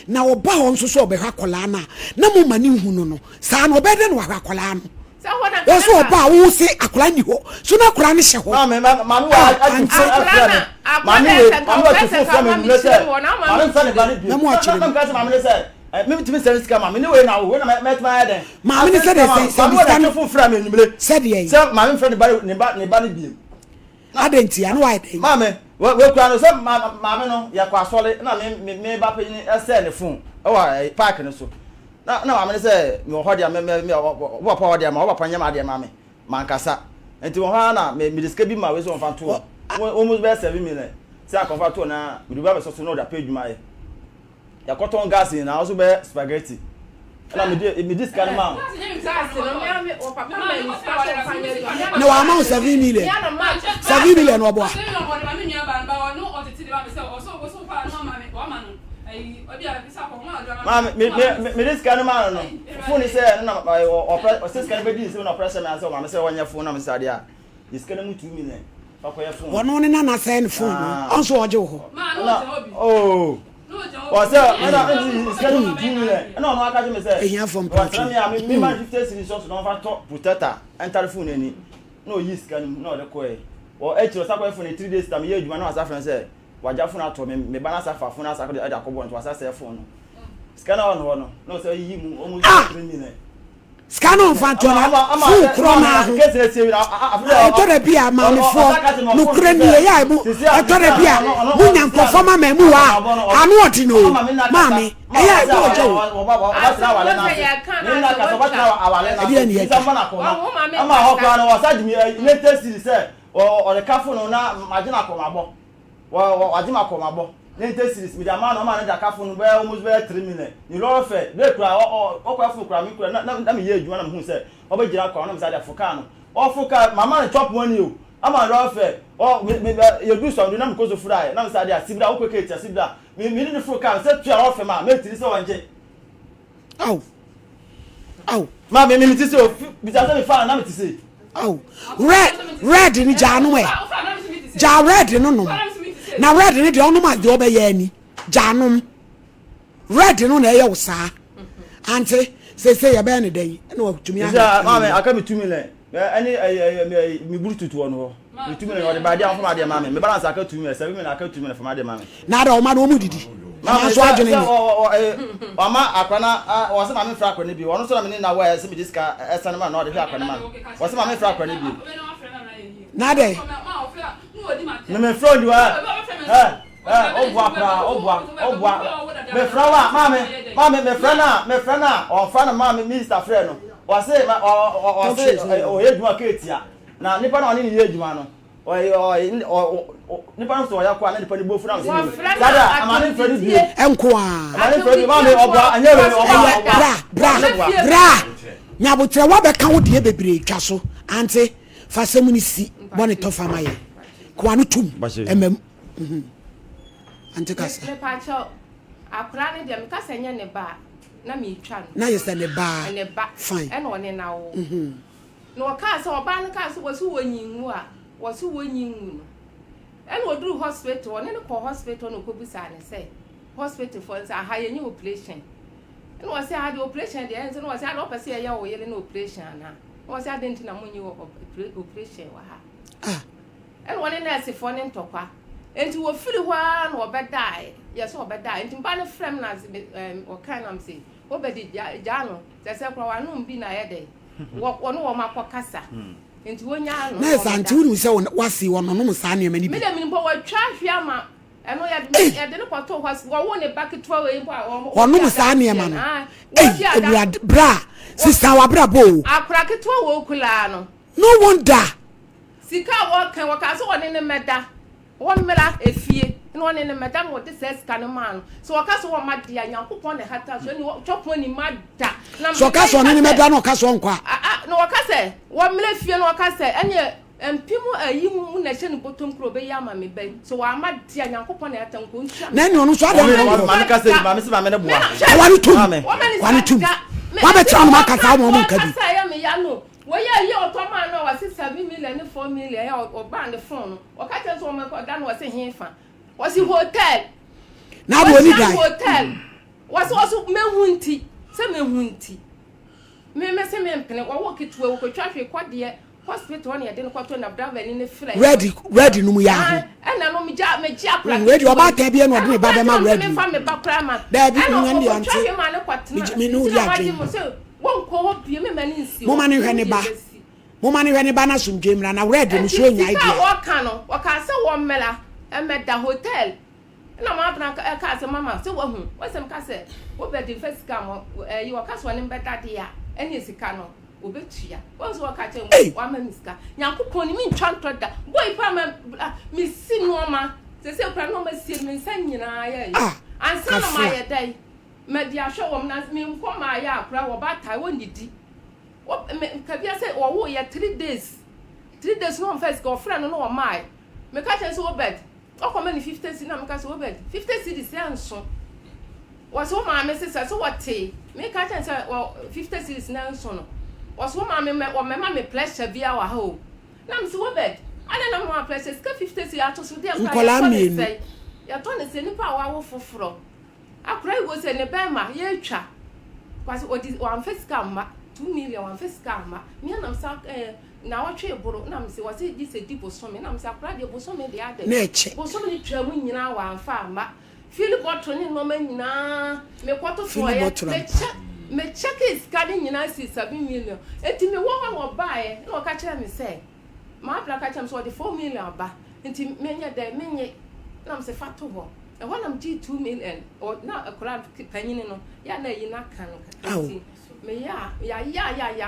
na ɔba hɔ nso sɛ ɔbɛhwɛ akwadaa no a, na mo ma no nhu no no, saa no ɔbɛyɛ dɛn na wahwɛ akwadaa no? Sɛ hɔ na nka Wɔ so mɛka. ɔba a wo se akwadaa nni hɔ, so na akwadaa no hyɛ hɔ? Maame, maame wɔ Ah, atu ante. fo Akwadaa afrɛ na me. akwadaa Maame na wei, ɛsɛ nka maame wɔ ɔbɛ atu sɛ fo nka frɛ me ɔma me nwummerɛ kyerɛ sɛ, mu hɔ na ama maame me mfa ne ba no bio. Na mo Na akyerɛ na mu. meka sɛ maame no sɛ, eh, mentumi nsɛne sika ma me ne wei na wo, wei na mɛtumi ayɛ dɛn? Maame no Asɛne sɛdeɛ sika ma sɛ me. sɛ Maame wɔ sika na no atu fo frɛ me anwummerɛ sɛdeɛ yi. sɛ maame mfrɛ ne ba ne ba ne ba no bio. Adɛn nti a na wayɛ dɛn? Maame, wei kura no sɛ maame no yɛkɔ asɔre na me me me ba panyin ɛsɛɛ ne phone ɛwɔ eh, park no so. Na na maame no sɛ mewɔ hɔ deɛ me me me wo papa wɔ deɛ ma wo papa nyɛ ma adeɛ ma me mankasa. Nti wɔ hɔ ara na me mede sika bi ma wei sɛ wɔmfa nto hɔ. Wɔn mu bɛyɛ 7 million sɛ akɔmfa to na mede bi abɛsɔ so na ɔde apɛ adwuma ayɛ. Yɛakɔtɔn gas nyinaa ɔso bɛyɛ spaghetti ɛna mede mede sika no maa na wama wo 7 million 7 million ɔboa. Maa me me mede sika no maa no no fon ne sɛ na ɔpɛ ɔsɛ sika no bɛdi nsɛm na ɔpɛ sɛ me asɛ ɔmaame sɛ ɔnyɛ fon na me sɛ adeɛ a yɛ sika no mu 2 million fa kɔyɛ fon. Wɔno ne nana sɛ ne fon no ɔnso ɔgye wo hɔ. Oh. Ɔsɛ ɛna nti sika no mu 2 million ɛna ɔno aka kyerɛ me sɛ Ehiafoɔ ɔsrɛ me a me me ma mpatwe. 50 cedis sɔso na ɔmfa tɔ protector ɛntare fon no ani na ɔyi sika no mu na ɔde kɔɛ wɔ akyire ɔsa kɔyɛ fon no 3 days ta meyɛ adwuma na wasa frɛ me sɛ. Wagya phone ato hɔ, me me ba no asa afa phone no asa akɔde ɛde akɔbɔ no nti wasa asɛe phone no. Sika no a ɔwɔ ne hɔ no, na ɔsɛ ɔyiyi mu almost Ah! 3 million. Sika no ɔmfa nto na phone korɔ no ara ho. Ɛtɔ da bi a maamefoɔ, nokorɛ nie, ɛyɛ a mo, ɛtɔ da bi a monya nkurɔfoɔ ma mmamuwa a, ano ɔden o, maame, ɛyɛ a ɛmu ɔgya o. Ɛdeɛn ne yɛtwa? Wɔ wɔ wagye me akɔmabɔ ne nte series mede ama no ɔma no de aka phone no bɛyɛ almost bɛyɛ 3 million ne lɔre fɛ bere kura ɔ ɔ ɔkɔ afo kura me kura na na na meyɛ adwuma na mehu sɛ ɔbɛgyina kwan na mesa de afo kaa no ɔfo kaa mama no chop money o ama no lɔre fɛ ɔ me me yɛdu sɔndo na mekɔ so furaeɛ na mesa de asibra wokɔ kɛti asibra me me ne ne foro kaa no sɛ tua lɔre fɛ ma mɛtiri sɛ ɔngye. Aw. Aw. Ma me me ti se o bisa sɛ me fa na me ti se. Aw. Red red ni gyaa nom ɛ. Gyaa red no nom. Na red no deɛ ɔnom a deɛ ɔbɛyɛ ani. Gyaa nom. Red no na ɛyɛ wo saa. Ante sese yɛbɛyɛ ne dɛn ɛna watumi ahwɛ. Sɛ maame aka me tumi lɛ ɛne ɛyɛ me buru tutu wɔ no hɔ. Me tumi lɛ ɔde ba adeɛ a ɔfam adeɛ maame. Me balance aka tumi lɛ 7 million aka tumi lɛ fam adeɛ maame. Na ada ɔma no ɔmu didi. Anaa nso adwene nye. Wama akora na wɔsɛ maame mfrɛ akora no bio. Ɔno nso na me ne na wɔ ɛsɛ megye sika ɛsane ma na ɔde hwɛ akora no ma no. Wɔsɛ maame mfrɛ akora no bio. Na adɛn? Me me frɛ odi wa ɛ ɛ ɔboa koraa ɔboa ɔboa me frɛ wa maame maame me frɛ na me frɛ na ɔnfa na maame minista frɛ no wɔse ma ɔ ɔ ɔse ɔyɛ adwuma keetia na nipa na ɔne ne yɛ adwuma no. Ɔyɛ ɔyɛ ɔ nipa no sɛ ɔyɛ kɔ a na nipa no bo fura nso Wɔfrɛ no sada ama ne nfrɛ no bio Nko ara. ama ne nfrɛ bio maame ɔboa ɛnyɛ wei ɔboa Ɛyɛ ɔboa bra bra ɔne boa. bra nyabotrɛ wabɛka wo deɛ bebree twa so ante fa asɛm no si bɔ ne tɔfa ma yɛ koa no tum ɛmam mhm. Ante kasa. Mepakyɛw akora no deɛ meka sɛ nyɛ ne ba a na metwa no. Na yɛ sɛ ne ba Ne ba fine. ɛna ɔne no awo. Na ɔkaa sɛ, ɔbaa no kaa sɛ wɔse wɔnyi ngu a, wɔse wɔnyi ngu no. Ɛna ɔduruu hospital, ɔne no kɔɔ hospital na ɔkɔbisaa no sɛ, hospital foɔ no sɛ, aha yɛnyɛ operation. Ɛna ɔse, aha deɛ operation deɛ ɛnsɛ, na ɔse, ada wopɛ sɛ yɛyɛ wo yere no operation anaa? Na ɔse, adɛn nti na monyɛ operation wɔ ha? Ah. Ɛna ɔne nɛɛsefoɔ no ntɔkwa. Enti wɔfiri hɔ ara na ɔbɛdaeɛ, yɛ sɛ ɔbɛdaeɛ. Enti mba no frɛ me na ɔkae na mese, wobɛdi gyaa no, sɛ sɛ koraa wanom bi na ayɛ dɛn? Wɔ wɔne wɔn akɔkasa. Nti wɔnyaa no Na na ɛsɛ wɔda. nti wonim sɛ wo wase wɔnonom saa nneɛma no Me bi. deɛ menim mpo wɔatwa ahwe ama ɛno yɛde Ei! yɛde no kɔtoo hɔ wɔwo ne ba ketewa wei mpo a wɔn wɔdi Wɔnom saa adanseɛ nneɛma no no. ah Ei wɔdi adanseɛ Awurade bra sesa w'abrabɔ o. Akora ketewa wɔ okulaa no. No wonder. Sika a wɔka wɔkaa sɛ wɔne no mmɛda. Wɔmmra efie na ɔne no mmɛda na wɔde saa sika no maa no. Sɛ ɔka sɛ ɔmma de a, Nyankopɔn na ɛhata so, ɛnneɛ ɔtwa pon ani mma da. Na Sɛ ɔka sɛ ɔne no mmɛda na ɔka sɛ ɔnkɔ a. A, a, na ɔka sɛ, wɔmmra fie na ɔka sɛ, ɛnneɛ mpem ayi mu na ɛhyɛ ne bɔtɔm kura ɔbɛyi ama me ba yi. Sɛ wamma de a, Nyankopɔn na ɛhata, nkɔ ntua me Na ɛnneɛ ɔno nso adɛn na ɔnkɔ? Maame ka sɛ, maame sɛ maame no boa. Aware tum, Maame. ware tum. Wabɛtena hɔ nom aka saa wɔn nka bi. Wɔkasa ɛyɛ me ya no. Wei yɛ yɛ ɔtɔ maa no a wɔse 7 million ne 4 million yɛ ɔbaa ne phone no. Wɔka kyerɛ no sɛ wɔn da no wɔse hefa. Wɔse hotel. Na abo oni dan. Hotel. Wɔse wɔse mehu nti sɛ mehu nti. Me me se me mpene wɔwɔ ketewa wɔkɔtwa hwee kɔ deɛ hospital hɔ na yɛde no kɔto na driver ni ne frɛ. Ready ready no mu yɛ aho. Ɛna no megya megye akora ketewa. Ready ɔbaatan bi na ɔde ne ba bɛma ready. Ɛna ɔkora me ba kora ma. Daabi Ɛna nwa ne ɔkɔtwa ante. hwee ma ne kɔtena. Me ne wo Nti di na wagye adwene. mo sɛ wɔnkɔ hɔ bio mema ne nsi hɔ. Moma no nhwɛ ne ba. Moma no nhwɛ ne ba no asomdwoe mmra na werɛ de no so Enti ɔnyae sika a deɛ. wɔka no, wɔkaa sɛ wɔmmra mmɛda hotel. Ɛna m'abena kaa sɛ, Mama, sɛ woahu, woasɛm ka sɛ wobɛde mfa sika mmɔ, ɛyi, wɔka sɛ ɔne mbɛda deɛ a, ɛneɛ sika no, wɔbɛtua. Woahu sɛ wɔka kyerɛ me, wama me sika. Nyankopɔn ni, mentwa ntɔ da. Boy paa ma, mesi nnoɔma, seesei koraa nnoɔma sie no, me nsa nyinaa yɛ ɛyi. Ansa na mayɛ dɛn? Madi ahwɛ wɔn, na menkɔ maayɛ a koraa wɔba tae, wɔnnidi. Wɔ, me, kabia sɛ wɔwoeɛ 3 days, 3 days na ɔmfa sika, ɔfrɛ no na ɔmaae. Meka kyerɛ no sɛ, Obed, ɔkɔma no 50 cedis, na meka sɛ, Obed, 50 cedis ɛnso. Wɔse wo maame se sɛ, so wɔtee? Meka kyerɛ no sɛ, wɔ, 50 cedis na ɛnso no. Wɔse wo maame mɛ, wɔmɛma me pressure biara wɔ ha o. Na mese, Obed, adɛn na mema wo pressure? Sika 50 cedis ato so deɛ koraa Nkwadaa yɛtɔ ne mmienu. sɛn? Yɛtɔ ne sɛn? Nipa a wawo foforɔ. Akora yi wɔ sɛ ne bɛrima yɛretwa. Kwasi ɔdi wamfa sika amma 2 million wamfa sika amma. Me anam sa ɛɛ. Naawɔtwe boro na mese wɔse gye sɛ di bosome na mese akora deɛ bosome deɛ adɛ Na ɛkyɛ. Bosome no twaa mu nyinaa wamfa amma. Fill bottle ne nnoɔma nyinaa mekɔtotɔeɛ. Fill bottle ampa. Mekyɛ mekyɛkee sika no nyinaa sii 7 million. Enti mewɔ hɔ na ɔbaeɛ na ɔka kyerɛɛ me sɛ m'abra ka kyerɛɛ me sɛ ɔde 4 million aba nti menyɛ dɛn menye na mese fa to hɔ. Ɛhɔ na megyee 2 million ɔ na akwadaa panyini no yɛ a na ayi no aka no kakra Ao. nti meyɛ a yɛayɛ a yɛ a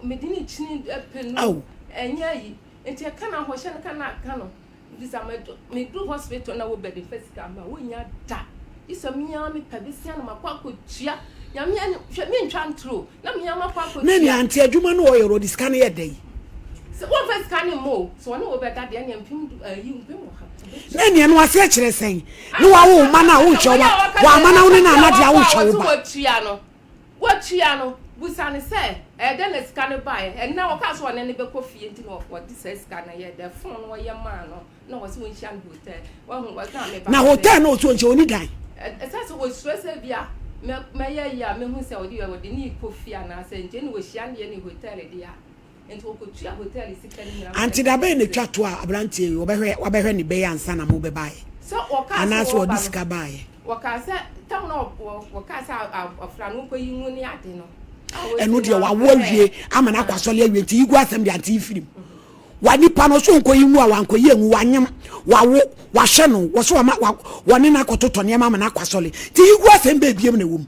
mede no kyini pɛ no Ao. ɛnyɛ ayi nti ɛka no ahohyɛ no ka no aka no nti sɛ medu hospital na wobɛde fa sika ma wonya da gye sɛ mea mepɛ besia na makɔ akɔtua nyame ani hwɛ mentwa ntoro na mea makɔ akɔtua Na nea nti adwuma no ɔyɛ ɔde sika no yɛ dɛn? Sɛ wɔmfa sika no mma o sɛ ɔne wo bɛda deɛ ɛneɛ mpem du ayi mpem ɔha. Na nea no aseɛ kyerɛ sɛn? Ne wawo wo mma no a wonhwɛ wo ba wama na wo ne no ana deɛ a wonhwɛ wo ba. Watua no watua no busa no sɛ ɛyɛ dɛn na sika no baeɛ ɛnna ɔkaa sɛ ɔne no bɛkɔ fie nti na wɔde saa sika no yɛ dɛ fon no wɔyɛ maa no na wɔsɛ wɔnhyia no hotel wahu wɔka me ba Na hotel na ɔsi ɔnhyɛ ɔni dan. Ɛsɛ sɛ wɔsuro sɛ bi a mɛyɛ yi a mɛhu sɛ ɔde ɔde ne kɔ fie anaasɛ nti ɛna wɔhyia no deɛ ne hotel deɛ a nti wɔkɔtua hotel sika no nyinaa. Ante da bɛn na etwa to a aberanteɛ yi ɔbɛhwɛ wabɛhwɛ ne bɛyɛ ansa na mo bɛbaeɛ? Sɛ wɔkaa sɛ Anaasɛ wɔba ɔde no sika baeɛ? wɔkaa sɛ tam na wɔkaa sɛ abɔfra no nkɔyi ngu ne ade no a Ɛno wɔsi deɛ no wawo sɛ awie ama no akɔ asɔre awie nti yigu asɛm deɛ ante mfiri mu. Wa nipa no ɔsɛ ɔnkɔyi ngu a wankɔyi angu wanyem wawo wahwɛ no wɔsɛ wama wa wɔne no akɔtotɔ nneɛma ama no akɔ asɔre nti yigu asɛm bɛɛ biem na ɛwɔ mu.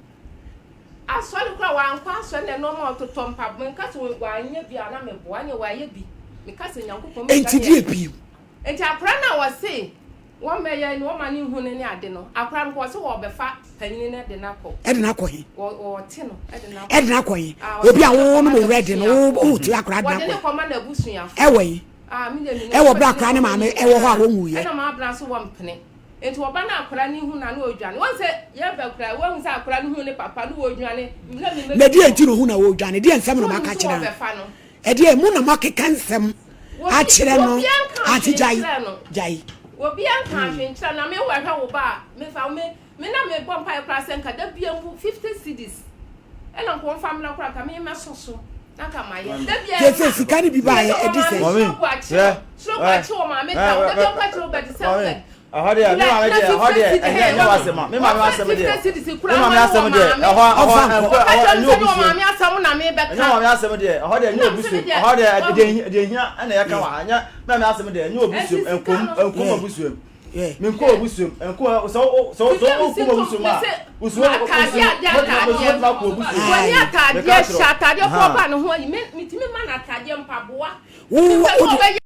Asɔre koraa wankɔ asɔre na nneɛma a ɔtotɔ mpaboa nka sɛ wanyɛ bi a na meboa ne wayɛ bi meka sɛ Nyankopɔn meka Enti deɛ deɛ biem. Nti akora no a wɔse wɔmmɛyɛ no wɔma no nhu no ne ade no akora no wɔse wɔbɛfa panyini no de no akɔ. Ɛde no akɔ he? Wɔte no ɛde no akɔ. Ɛde no akɔ he? Ah, Obi a wɔde no wo no kɔma mo werɛ de no wo n'abusuafoɔ. wo te akora de no Wɔde akɔ no he? kɔma n'abusuafoɔ. Ɛwɔ he? Ah, me deɛ menim. Ɛwɔ berɛ Wɔde no akora ne kɔma maame ɛwɔ hɔ a wɔnwuiɛ. Ɛna m'abena nso wɔmpene. Nti ɔba na akora no hu na na ɔdwane. Wɔn sɛ yɛba kura wɔn sɛ akora no hu ne papa no wɔdwane. Na me Na deɛ nti na ohu na wɔredwane? Deɛ nsɛm na Wɔn moaka nso kyerɛ no? wɔbɛfa no. Ɛdeɛ mo na moakeka nsɛm akyerɛ no Obiara nka ante hwee gyae nkyerɛ no. gyae. Obiara nka hwee nkyerɛ no. Na me wɔhwɛ wo ba a mefa me me na mebɔ mpaeɛ koraa sɛ nka da bia mpo 50 cedis ɛna nka wɔmfa mmra koraa nka me mɛsɔ so na nka mayɛ. Da bia Sɛ sɛ sika no bi baeɛ ɛdi sɛ. Mami, hwɛ, stroke akye wɔ maame da da bia ɔka kyerɛ wo bɛde sɛ Mami, wobɛde ɛhɔ deɛ me maame deɛ ɛhɔ deɛ ɛnyɛ ɛnyɛ w'asɛm a me maame asɛm deɛ me maame asɛm deɛ ɛhɔ ɛhɔ ɛnkɔ ɛhɔ ɛnyɛ obi suom maame asɛm na mebɛka ɛnyɛ maame asɛm deɛ ɛhɔ deɛ ɛnyɛ obi suom ɛhɔ deɛ deɛ deɛ hia ɛna yɛka wɔ ha ɛnyɛ maame asɛm deɛ ɛnyɛ obi suom ɛnkom ɛnkom obi suom menkɔ obi suom ɛnkɔ sɛ wo sɛ wo sɛ wo kum obi suom a wosuo wosuo mɛtuma akɔ obi suom wɔne ataadeɛ hyɛ ataadeɛ kɔ ɔba ne ho ayi metumi ma no ataadeɛ mpaboa Wo wo ɔbɛyɛ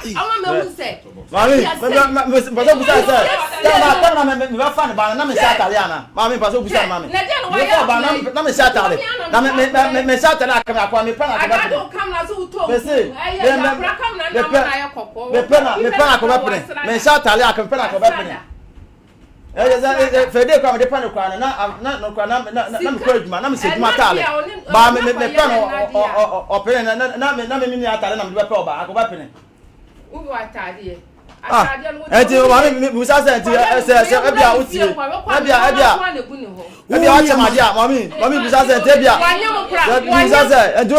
ama mahu sɛ Maame, mpasɛ busa sɛ, tɛm na na me bɛfa ne ba no na me hyɛ atare ana? Maame, mpasɛ busa no maame. Me fa ba na na me hyɛ atare. Na me me me me hyɛ atare akame akwa me pɛ na akɔbɛ pene. Me se, me me me pɛ me pɛ na me pɛ na akɔbɛ pene. Me hyɛ atare akame pɛ na akɔbɛ pene. Ɛyɛ sɛ ɛyɛ fɛde kura me de pɛ no kura no na na no kura na na na me kɔ adwuma na me hyɛ adwuma atare. Ba me me me pɛ no ɔ ɔ ɔpene na na na me na me me ni atare na me de bɛpɛ ɔba akɔbɛ pene. Wowɔ ataadeɛ. Ah, ɛnti maame mi musa sɛ ɛnti ɛsɛ sɛ ɛbi a wotie ɛbi a ɛbi a ɛbi a wakyɛ ma adeɛ a maame maame musa sɛ ɛnti ɛbi a musa sɛ ɛnti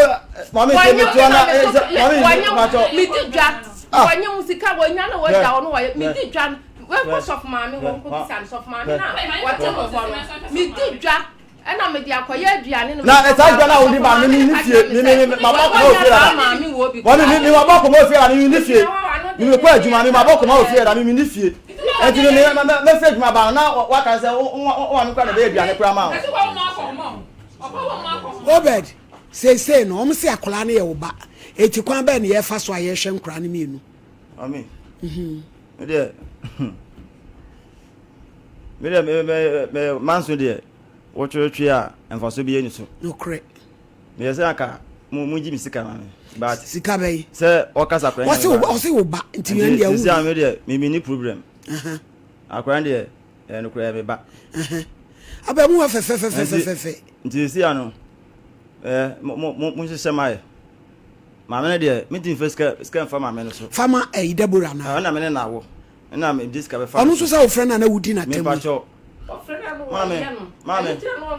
maame sɛ mi tua na ɛsɛ maame matɔ. Mi di dwa wɔnyɛ mu sika wɔnya na wɔgya wɔn wɔyɛ mi di dwa wɔnkɔ sɔfo maame hɔ nkɔ bisa no sɔfo maame na wɔte mo hɔ no mi di dwa ɛna mi de akɔyɛ aduane no. na ɛsa dwa na wodi ba mi mi ni fie mi mi mi ma bɔ kɔmɔ ofie la wɔn mi mi ma bɔ kɔmɔ ofie la mi mi ni fie mi mi kɔ adwuma mi ma bɔ kɔmɔ ofie la mi mi ni fie ɛnti mi mi mi fɛ adwuma ba na waka sɛ wo wa mi kura na bɛyɛ aduane kura ma o. Obed, seesei no, wɔn se akwadaa no yɛ wo ba. Eti kwan bɛn na yɛfa so a yɛhwɛ nkwadaa no mmienu? Mami, me deɛ, me deɛ me me me manso deɛ wotwetwe a mfaso bi ani so. Nokorɛ. Meyɛ sɛ anka mo mo gye me sika ma me but. Sika bɛyi. Sɛ ɔkasa akora nyɛ me ba. Ɔse wo ba nti yɛn deɛ wo. Nti sisi a me deɛ me me ni problem. Akora deɛ ɛyɛ nokorɛ ɛyɛ me ba. Abɛ mu wɔ fɛfɛfɛfɛfɛfɛ. Nti sisi ano ɛɛ mo mo mo nhyehyɛ ma yɛ. Maame no deɛ me ntumi nfa sika sika nfa maame no so. Fa ma ɛyi Deborah na. Ɛna me ne na awo. Ɛna me de sika bɛfa. Ɔno nso sɛ wofrɛ no a na wodi n'atɛm yi. Mepa kyɛw. Maame, maame,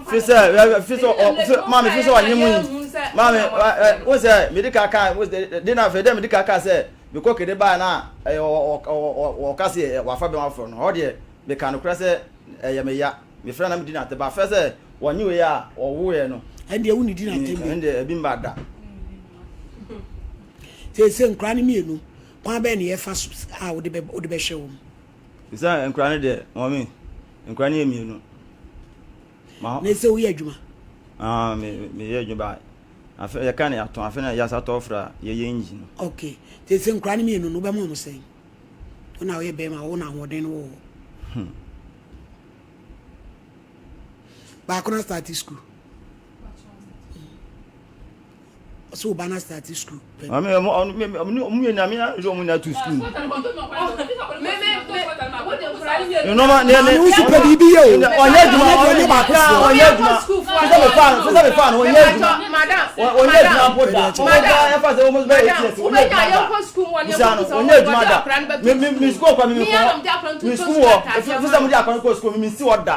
fi sɛ, fi sɛ, maame fi sɛ ɔnye mu yi. Maame, wo sɛ mede ka ka de na afei dɛ mede ka ka sɛ mekɔ kede baa na ɛyɛ ɔka sɛ wafa bɛma foforɔ no hɔ deɛ meka nokorɛ sɛ ɛyɛ me ya mefrɛ na medi no atɛm afɛ sɛ wɔnye wei a ɔwoeɛ no ɛndeɛ wo nidi no atɛm bi ɛndeɛ ebi mba da. Seesei nkora no mmienu kwan bɛn na yɛfa so a wode bɛ wode bɛhwɛ wɔn? Sɛ nkora no deɛ mɔmi nkora no yɛ mmienu. Ma Na ɛsɛ woyɛ adwuma? Ah, me meyɛ adwuma ba afei yɛka ne yɛatɔn afei na yɛasa tɔ fra yɛyɛ engine no. Okay. Seesei nkora no mmienu no wobɛma wɔn sɛn? Wo na woyɛ bɛrima wo na ahoɔden no wɔ hɔ. Hmm. Baako na start school. Ɔsɛ wo ba na start school. Maame ɔmo ɔmo ɔmo yɛ nyame na ɔmo nyinaa to school. Nneɛma ne ne. Maame pɛ biribi yɛ o. Ɔnyɛ adwuma ɔnyɛ baako fo. Ɔnyɛ adwuma. Fisa mi fa fisa mi fa no ɔnyɛ adwuma. Ɔnyɛ adwuma mpo da. Ɔmo ba ɛfa sɛ ɔmo bɛ eti ɛsi ɔnyɛ adwuma da. Bisa no ɔnyɛ adwuma da. Mi mi mi sukuu kɔ mi mi kɔ mi sukuu wɔ fisa mi di akɔni kɔ sukuu mi mi si wɔ da.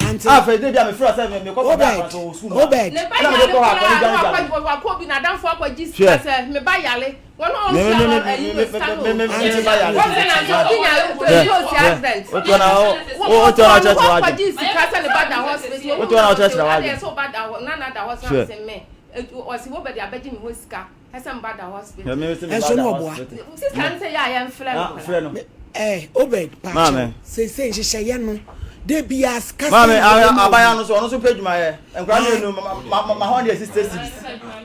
Ante. Afei de bi a mefrɛ sɛ me mekɔ kɔda Obed, akwan so wɔ sukuu mu a. Obed. Ne ba Ɛna mede yare kɔ hɔ akɔ ne koraa dwane na dwane. wakɔ wakɔ obi n'adamfo akɔgye Hwɛ. sika sɛ me ba yare wɔn a Me me ɔntua me wɔn ayi me no me sika no me me o. me me ba yare. Wɔn sɛ na obi nya Hwɛ obi osi hwɛ accident. wotoa na wo wotoa na ɔkyerɛkyerɛ w'adwene. Wakɔgye sika sɛ ne ba da hospital. Wotoa na ɔkyerɛkyerɛ w'adwene. Adeɛ sɛ ɔba da hɔ nana da hɔ sɛ Hwɛ. ɔsɛ me ɔsi wo bɛ de abɛgye me hɔ sika ɛsɛ me ba da hospital. Hwɛ me me se me ba Ɛnso da na ɔboa. hospital. Sista no sɛ yɛ a yɛmfrɛ no Ah koraa. frɛ no. Eh, Obed, paakyɛw, Maame. seesei nhyehyɛeɛ no, da biara sika sɛn Maame, na wode ma abaya wɔn? no so ɔno nso pɛ adwuma yɛ. Nkwadaa mmienu ma ma ma hɔn deɛ 60 cedis.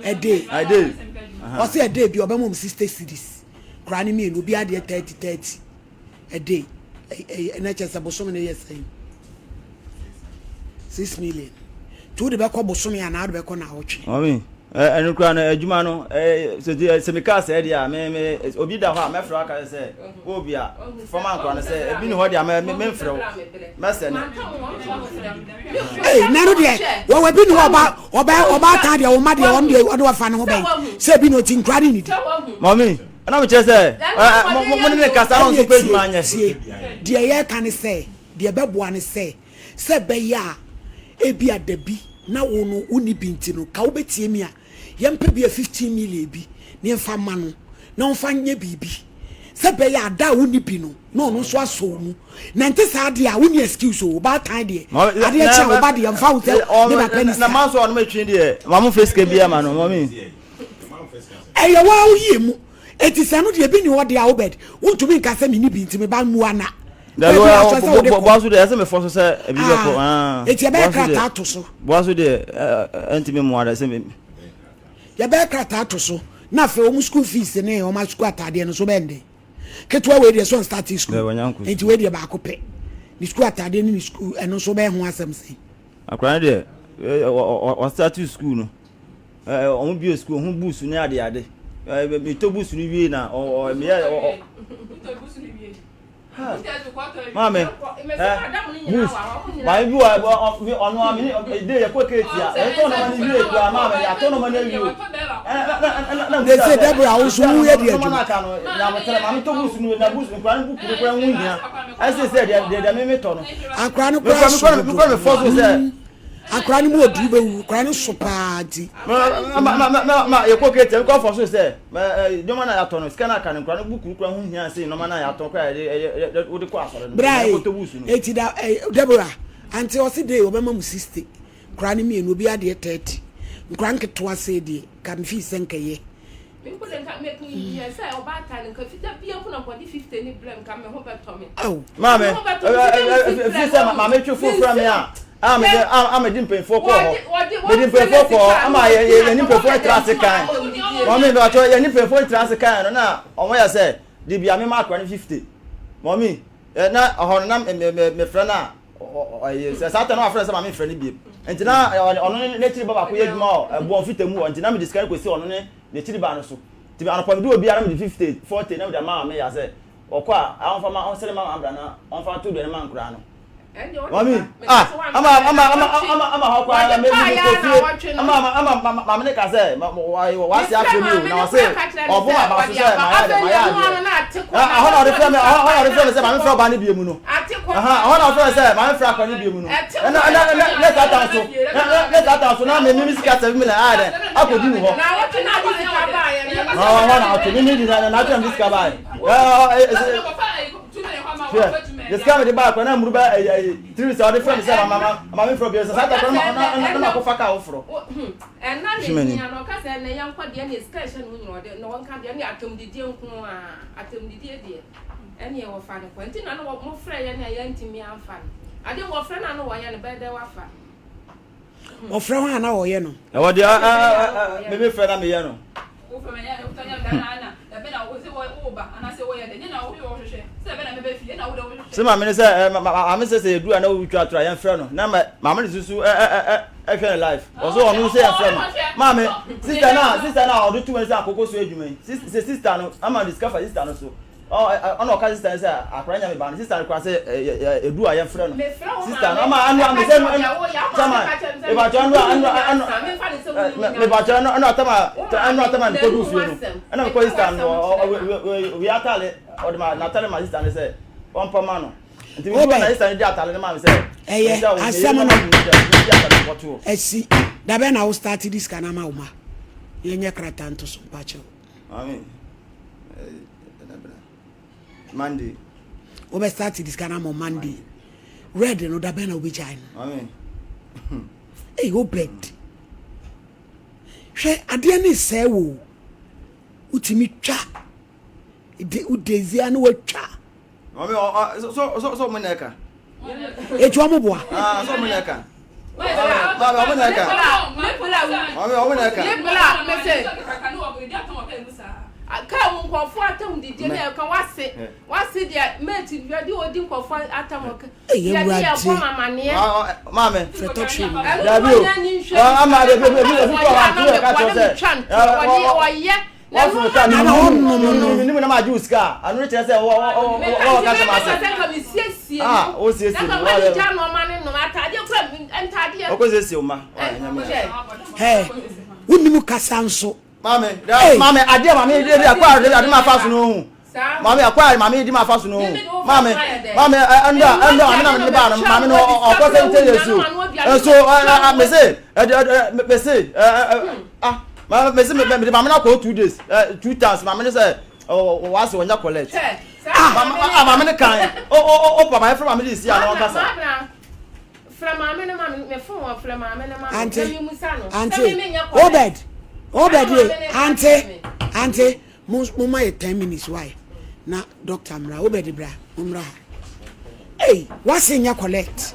Ɛde. Ɛde. Ɔsɛ ɛde bi ɔbɛma wɔn 60 cedis. Koraa ne mmienu, obiara deɛ 30 30. Ɛde. Ɛna kyerɛ sɛ bosome no yɛ sɛn? 6 million. Nti wode bɛkɔ bosome anaa wode bɛkɔ naawɔtwe? Mami, ɛno koraa no adwuma no sɛ sɛ meka sɛ deɛ a me me obi da hɔ a mɛfrɛ aka sɛ obi a fama nkora no sɛ ebi ne hɔ deɛ a me memfrɛ wo mɛsɛ ne. Ee na no deɛ wɔwɔ bi ne hɔ ɔba ɔba ɔbaatan deɛ wɔn ma deɛ wɔn deɛ ɔde wɔfa ne ho bɛn sɛ ebi na ɔti nkora ne ne di. Mami, ɛna mekyerɛ sɛ mo ne ne kasa na ɔnso pɛ adwuma anyɛ. Tie deɛ yɛreka ne sɛ deɛ ɛbɛboa ne sɛ Sɛ ɛbɛyɛ a ebia da bi na wo no wonni bi nti no, ka wobɛtie me a, yɛmpɛ bi a 15 million bi na yɛmfa mma no na ɔmfa nyɛ biribi. Sɛ ɛbɛyɛ a da a wonni bi no, na ɔno nso asɔ wo mu. Na ɛnte saa deɛ a, wonni excuse o, ɔbaatan deɛ, adeɛ kye a wo ba deɛ, mfa wo sɛ ne papa ni Na sika. manso ɔno metwe deɛ, ma mo fɛ sika bi ama no, mɔmi. Ɛyɛ wo ara wo yie mu. Enti sɛ ɛno deɛ ebi nni hɔ deɛ a, Obed, wontumi nka sɛ menni bi nti me ba mmua na. Dabi Baabi a akyerɛ sɛ wode kɔ. boa so deɛ ɛsɛ mefɔ so sɛ ebi bɛkɔ. Ah, enti yɛbɛyɛ krataa to so. Boa so deɛ ɛntumi mmoa dɛ sɛ me. Yɛbɛyɛ krataa to so na afei wɔn school fees ne wɔn sukuu ataadeɛ no so bɛyɛ ndɛn. Ketewa wei deɛ so ɔn start school. Enti wei deɛ baako pɛ. Ne sukuu ataadeɛ ne ne sukuu ɛno nso bɛyɛ ho asɛm sɛn. Akora no deɛ ɔstart school no. Wɔn bue sukuu ho buusu ne ade ade. Metɔ buusu no wie na meyɛ Maame, bus, maame bi wɔ ɔno a mene de yɛ kɔ keeti a yɛtɔ nɔɔma no wie kura maame yɛatɔ nɔɔma no awie o. De se Deborah wo nso woyɛ deɛ adwuma. Aka no nyabotrɛ maame tɔ bus no na bus nkura no buku no kura ho hia ɛsɛ sɛ deɛ deɛ deɛ meme tɔ no. Akora no kura so dodo. Mekɔ me fɔ so sɛ. Akora no mu oduru bɛwu akora no so paa nti. Ma ma ma ma yɛkɔ keeti mekɔ fɔ so sɛ. Nneɛma no a yɛatɔ no, sika no aka no, nkwadaa no buku kura ho hia sen nneɛma no a yɛatɔ koraa a yɛde wode kɔ asɔre no. Bra e, eti da eh, Deborah, ante ɔse dei ɔbɛma mu 60, nkwadaa no mmienu, obi adeɛ 30, nkwadaa nketewa sei deɛ, ka me fii sɛ nkɛyɛ. Me mpo de nka me yɛ sɛ ɔbaatan no nka da bia mpo na nkɔgye 50 ne brɛ nka me ho bɛtɔ me. Aw. Maame, ɛfiri sɛ maame twe fo frɛ me a, a mede a mede mpanyinfoɔ kɔɔ hɔ mede mpanyinfoɔ kɔɔ hɔ ama yɛ yɛ yɛne mpanyinfoɔ tra ase kan mɔmi bɛtɔ yɛne mpanyinfoɔ tra ase kan no na wɔn yɛ sɛ de bia mema akora no 50 mɔmi na ɔhɔ no na me me mefrɛ no a ɔyɛ sɛ saa tɛ na wafrɛ sɛ maame mfrɛ no biem nti na ɔno ne n'akyiri ba baako yɛ adwuma wɔ ɛboɔ mfita mu hɔ nti na mede sika no kɔsi ɔno ne n'akyiri ba no so nti anɔpa mede obiara mede 50 40 na mede ama maame yɛ sɛ ɔkɔ a ɔmfa ma ɔnsɛne ma maame bra na ɔmfa nto aduane ma nkoraa no Mami, ah, ama ama ama ama ama hɔ koraa na mebi mi kɔ fie. Ama ama ama maame ne ka sɛ wase afɛ mi o na ɔse ɔbɔ ma ba so sɛ ma yɛ ma yɛ adeɛ. Ahɔ na ɔde frɛ mi ahɔ na ɔde frɛ mi sɛ maame frɛ ɔbaa ne bie mu no. Ɛhɔ na ɔfrɛ sɛ maame frɛ akwa no bio mu no. Ɛna ɛna ɛna ne saa tan so. Ne saa tan so na me me sika 7 million ayɛ dɛ akɔdi wo hɔ. Hɔ na ɔtwe me me di na na atwe me sika baayɛ. Hwɛ, de sika me de baayɛ kɔ na mmuru bɛ ɛyɛ ɛyɛ tiri sɛ ɔde frɛ me sɛ mama mama me frɛ bio sɛ saa tan kɔ na na na makɔfa kaa foforɔ. Ɛna ne hia no ɔka sɛ ɛnɛ yɛnkɔ deɛ ne sika ɛhyɛ ne ho nyina ɔde na ɔnka deɛ ne atɛmdidie nko a atɛmdidie deɛ ɛneɛ wɔfa no kɔ nti na no mofrɛ yɛ ne a yɛntumi amfa no adeɛ wɔfrɛ no a no wɔyɛ no bɛyɛ dɛ wafa. Wɔfrɛ hɔ a na wɔyɛ no. Ɛwɔ deɛ meme frɛ na meyɛ no. Sɛ maame no sɛ maame sɛ sɛ yɛdu a na wotwa atora yɛmfrɛ no na maame no susu ɛhwɛ ne life ɔso ɔno sɛ yɛmfrɛ no maame sista na sista na ɔde tu sɛ akoko so adwuma yi sɛ sista no ama de sika fa sista no so ɔna ɔka sista no sɛ akora nya me ba no sista no kora sɛ edu a yɛmfrɛ no sista no ama ɛnu ame sɛ sama mebatɔ ɛnu ɛnu ɛnu mebatɔ ɛnu ɛnu atama ɛnu atama mekɔ du fie no ɛna mekɔ sista no ɔwi atale ɔde ma n'atale ma sista no sɛ ɔmpa ma no nti mi na sista no di atale no ma mi sɛ ɛyɛ asɛm no ɛsi dabɛ na wo start di sika na ama wo ma yɛnyɛ krataa nto so mpakyɛw. Maame, Monday. Wobɛ start di sika na mo Monday. Red no da bɛn na wobɛgyae no. Maame. Ei, Obed. Hwɛ adeɛ ne sɛɛ wo. Wotumi twa. De wodezi a na watwa. Maame, ɔ ɔ so so so ɔmo na ɛka. Etu ɔmo boa. Ah, so ɔmo na ɛka. Maame, ɔmo na ɛka. Maame, ɔmo na ɛka. Kaa wo nkurɔfoɔ atam didie na ɛka wase wase deɛ mate deɛ ɔdi nkurɔfoɔ atam Ɛyɛ deɛ awurade. yɛbɔ mamaneɛ. Maame. Fɛtɔ twi mu. Dabi o. Ama ebi ebi ebi kɔ wa tu yɛ ka kyerɛ sɛ. Ɔyɛ Wɔforo ka Na na ɔnom no. Minim na ma gye wo sika a, ano no kyerɛ sɛ wɔ wɔ wɔ ka sɛ ma se. Ah, wo siesie mu. Ɔkɔ siesie wo ma. Hɛ, wonim kasa nso. Maame, maame, adeɛ maame de de akɔ ade ade ma fa so no ho. Maame akɔ a maame di ma fa so no ho. Maame, maame ɛnda ɛnda maame na me ba no maame no ɔkɔ sɛ nte yesu. Nso ɛ me se ɛ ɛ me se ɛ ah maame me se me de maame no akɔ 2 days 2 times maame no sɛ wase wɔnya collect. Ah, maame no kan o o o pa maame frɛ maame de si a na ɔkasa. Frɛ maame no ma me, me phone wɔ frɛ maame no ma me. Ante, Na me musa no. ante, Sɛ me menyɛ collect. Obed, Obed Ana ye, maame no ka ante, kyerɛ me. ante, mo mo ma yɛ 10 minutes why? Na doctor mmra, Obed bra, mo mmra ha. Ei, wase nyɛ collect.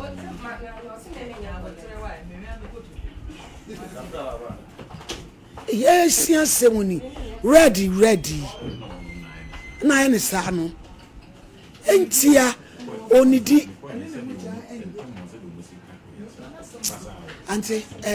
Yɛsi asɛm ni, ready, ready. Na ayɛ ne saa no. Ntia, onidi. Ante, eh.